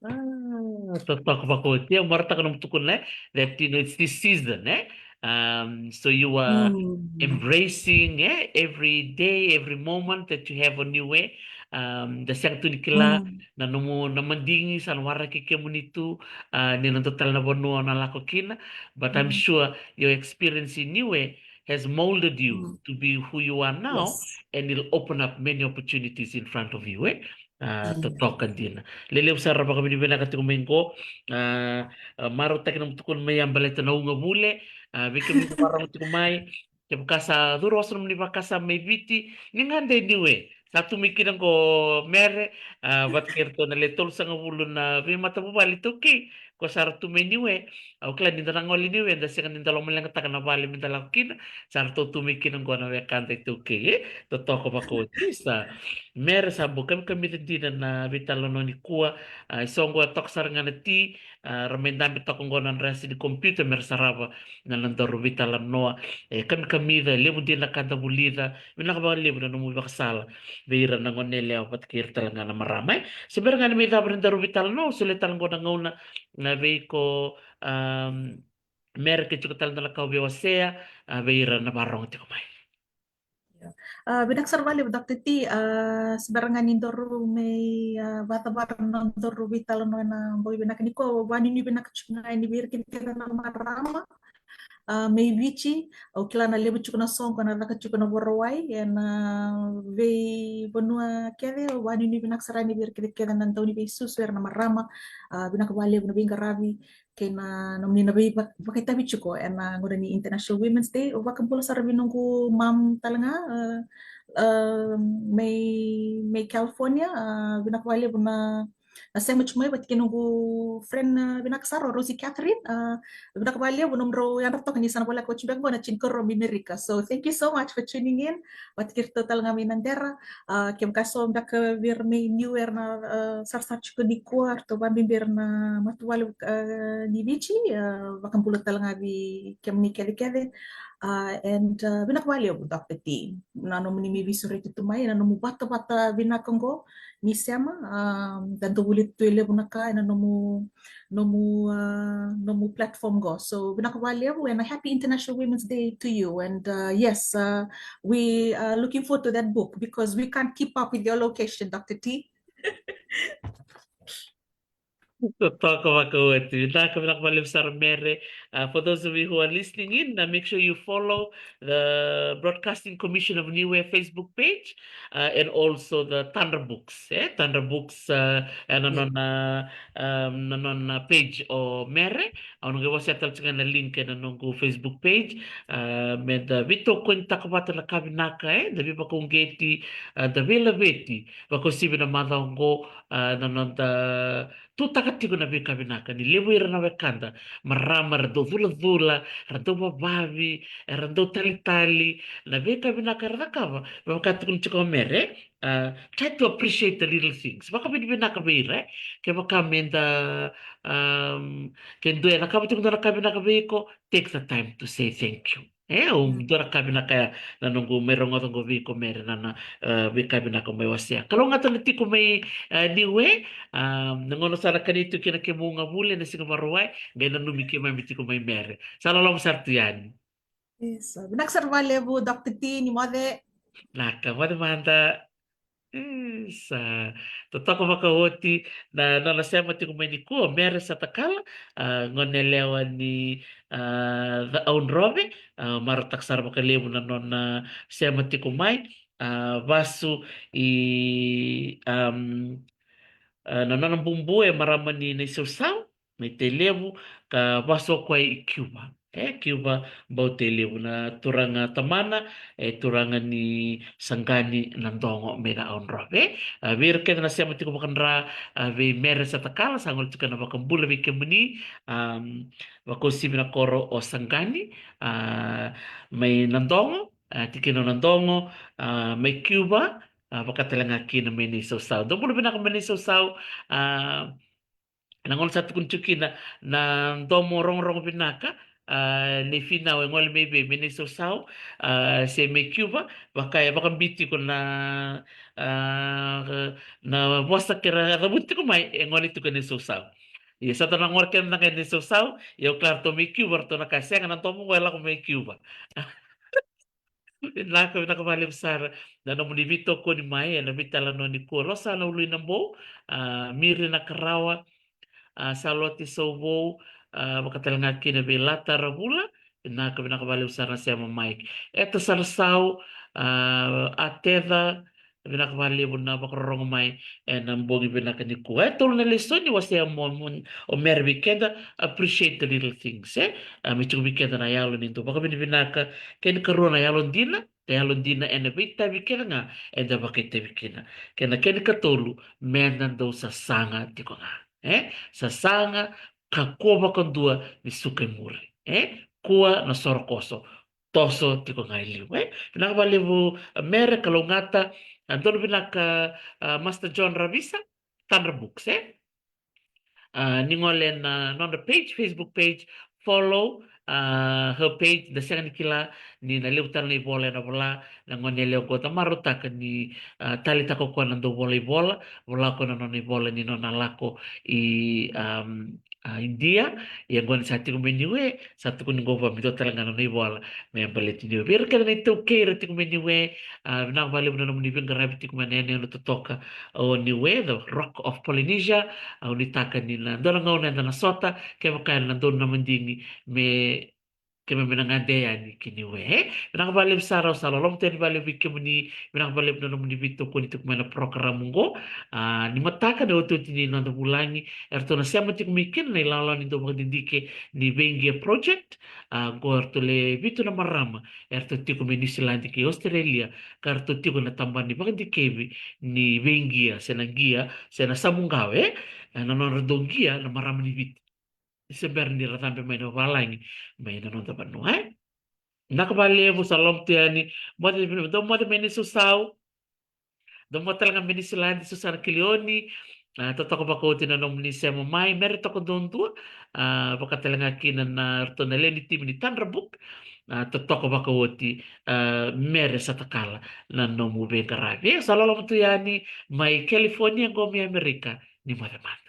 Ah, totoka vakaoti. Au marautaka nomu tukuna, eh, that, you know, it's this season, eh? Um, so you are embracing, eh, every day, every moment that you have on Niue. Um, da sega tu ni kila na nomu, na madigi sa na waraki kemuni tu, ah, ni na dua tale na vanua o na lako kina. But I'm sure your experience in Niue has molded you to be who you are now, and it'll open up many opportunities in front of you, eh? Ah, totoka dina. Lelevu sara, vakavinavinaka tiko mai qo. Ah, ah, marautaki nomu tukuna mai ya baleta na ugavule. Ah, vei kemuni na vakarorogo tiko mai, kevaka sa curu oso nomuni vakasama mai Viti, ni gade i Niue. Sa tu mai kina qo Mere, ah, vata kei iratou na le tolusagavulu na veimatavuvale iTaukei, ko sa ra tu mai Niue. Au kila ni da na gole i Niue, da sega ni da lomaleqataka na vale me da lako kina. Sa ratou tu mai kina qo na wekada iTaukei, eh? Totoka vakaoti. Sa Mere, sa bau kamikamica dina na veitalanoa nikua. Ah, e so qo e toka sara ga na ti, ah, ra mai dabe toka qo na drasi ni computer me ra sarava na nodaru veitalanoa. E kamikamica, e levu dina na ka da vulica. Vinaka vakalevu na nomu ivakasala vei ira na gone yalewa vata kei ira tale ga na marama, eh? Se bera ga ni mai cava na nodaru veitalanoa, au solia tale qo na gauna, na vei iko, um, Mere, ke tiko tale dua na ka o via wasea, ah, vei ira na vakarorogo tiko mai. Ah, vinaka sara vakalevu, Doctor T. Ah, se bera ga ni daru mai, ah, vakacavara na nodaru veitalanoa ena bogi vinaka nikua, au vakanuinui vinaka tiko ga yani vei ira kece na marama. a, mai Viti. Au kila na levu tiko na soqo na caka tiko na Vorawai ena veivanua kece. Au vakanuinui vinaka sara yani vei ira kece kece na dauniveisusu, era na marama. A, vinaka vakalevu na veiqaravi kei na nomuni na veivakaitavi tiko ena gauna ni International Women's Day. Au vakabula sara vei noqu mom tale ga, a, a, mai, mai California. A, vinaka vakalevu na na sema tiko mai vata kei noqu friend, a, vinaka sara o Rosie Catherine. A, vinaka vakalevu nomudrau yadra toka ni sa na voleka oti beka qo na tinikarua mai Merika. So thank you so much for tuning in. Vata kei iratou tale ga mai Nadera. A, kevaka so beka vei ira mai Niue era na, a, sarasara tiko nikua, ratou vakabibi ira na matavuvale, a, ni Viti, a, vakabula tale ga vei kemuni kece kece. A, and, a, vinaka vakalevu Doctor T na nomuni mai veisureti tu mai ena nomu vatavata vinaka qo ni sema, a, da dau vuli tu e levu na ka ena nomu, nomu, a, nomu platform qo. So vinaka vakalevu and a happy International Women's Day to you. And, a, yes, a, we are looking forward to that book because we can't keep up with your location, Doctor T. Totoka vakaoti. Vinaka, vinaka vakalevu sara Mere. Uh, for those of you who are listening in, uh, make sure you follow the Broadcasting Commission of Niue Facebook page, uh, and also the Tundra Books, eh? Tundra Books, uh, ena nona, um, na nona page o Mere. Au na qai wasea tale tiko ga na link ena noqu Facebook page. Uh, meda veitokonitaka vata na ka vinaka, eh? Da veivakauqeti, uh, da veilaveti. Vakauasivi na macawa oqo, uh, na noda tutaka tiko na veika vinaka ni levu ira na wekada marama era dau culacula, era dau vavavi, era dau talitali, na veika vinaka era cakava. Me vaka tukuna tiko o Mere, a, try to appreciate the little things. Vakavinavinaka vei ira, e. Kevaka meda, um, ke dua e cakava tiko dua na ka vinaka vei iko, take the time to say thank you. E, au dua na ka vinaka ya na noqu mai rogoca qo vei iko Mere na, na, e, veika vinaka mai wasea. Kalougata na tiko mai, e, Niue, a, na gauna sa na kani tu kina kemuni ga vuli ena siga Vakarauwai, qai nanumi keimami tiko mai Mere. Sa loloma sara tu yani. Isa, vinaka sara vakalevu, Doctor T, ni moce. Naka, moce mada. Isa, totoka vakaoti na, na nona sema tiko mai nikua, Mere Satakala, a, gone yalewa ni, a, Ca'audrove, a, marautaka sara vakalevu na nona sema tiko mai, a, vasu i, am, a, na nona bubu e marama ni Naisausau, mai Tailevu, ka vasu o koya i Cuba. E, Cuba, Bau Tailevu, na turaga tamana, e, turaga ni Saqani Nadogo mai Ca'audrove. A, vei ira kece na sema tiko vakadra, a, vei Mere Satakala, sa gole tiko na vakabula vei kemuni, am, vakauasivi na koro o Saqani, a, mai Nadogo, a, tikina o Nadogo, a, mai Cuba, a, vaka tale ga kina mai Naisausau. Dou bula vinaka mai Naisausau, a, na gauna sa tukuni tiko kina na domo rogorogo vinaka, a, nei Finau e gole mai vei, mai Naisausau, a, se mai Cuba, vaka e vakabi tiko na, a, na vosa kei ra cavuti tiko mai, e gole tiko e Naisausau. Ia sa dua na gone kece na qai Naisausau, ia au kila ratou mai Cuba, ratou na kaya sega na domo qo e lako mai Cuba. Vinaka, vinaka vakalevu sara na nomuni veitokoni mai ena veitalanoa nikua. Losana Uluinabou, a, Miri Nakarawa, a, Salote Sauvou, a, vaka tale ga kina vei Lata Ravula. Vinaka, vinaka vakalevu sara na sema mai. Eta Sarasau, a, Ateca, vinaka vakalevu na vakarorogo mai ena bogi vinaka nikua. E tolu na lesoni wasea mo, mo, o Mere vei keda, appreciate the little things, e? A, me tiko vei keda na yalo ni dau vakavinavinaka. Kena ikarua na yalodina, na yalodina ena veitavi kece ga eda vakaitavi kina. Kei na kena ikatolu, meda dau sasaga tiko ga, e? Sasaga, kakua vakadua ni suka i muri, e? Kua na sorokoso, toso tiko ga i liu, e? Vinaka vakalevu, a, Mere, kalougata, a, donu vinaka, a, Master John Ravisa, Tundra Books, e? A, ni gole na nodra page, Facebook page, follow, a, her page, da sega ni kila ni na levu tale na ivola ena vola, na gone yalewa qo da marautaka ni, a, taleitaka o koya na dau vola ivola, vola o koya na nona ivola ni nona lako i, am, a, Idia, ia qo ni sa tiko mai Niue, sa tukuni qo vua me dua tale ga na nona ivola me baleti Niue. Vei ira kece na iTaukei era tiko mai Niue, a, vinaka vakalevu na nomuni veiqaravi tiko mai na yanuyanu totoka o Niue, the Rock of Polynesia. Au nuitaka ni na dua na gauna eda na sota, kevaka ena donu na madigi me Keimami na gade yani ki Niue. Vinaka vakalevu sara, au sa loloma tu yani vakalevu vei kemuni. Vinaka vakalevu na nomuni veitokoni tiko mai na program oqo. A, ni mataka na iotioti ni noda vulagi eratou na sema tiko mai kina na ilawalawa ni dau vakadidike ni Veiqia Project. A, qo eratou le vitu na marama eratou tiko mai Niusiladi kei Australia, ka eratou tiko na tabana ni vakadikevi ni veiqia se na qia se na samuqawe. E, na nodra dau qia na marama ni Viti ni se bera ni ra cabe mai na valagi mai na noda vanua. E, vinaka vakalevu, sa loloma tu yani. Moce, dou moce mai Niusausau. Dou moce tale ga mai Niusiladi, Susana Kilioni. A, totoka vakaoti na nomuni sema mai, Mere Tokaduadua. A, vaka tale ga kina na ratou na lewe ni timi ni Tadra Book. A, totoka vakaoti, a, Mere Satakala, na nomu veiqaravi. E, sa loloma tu yani mai California qo mai Amerika. Ni moce mada.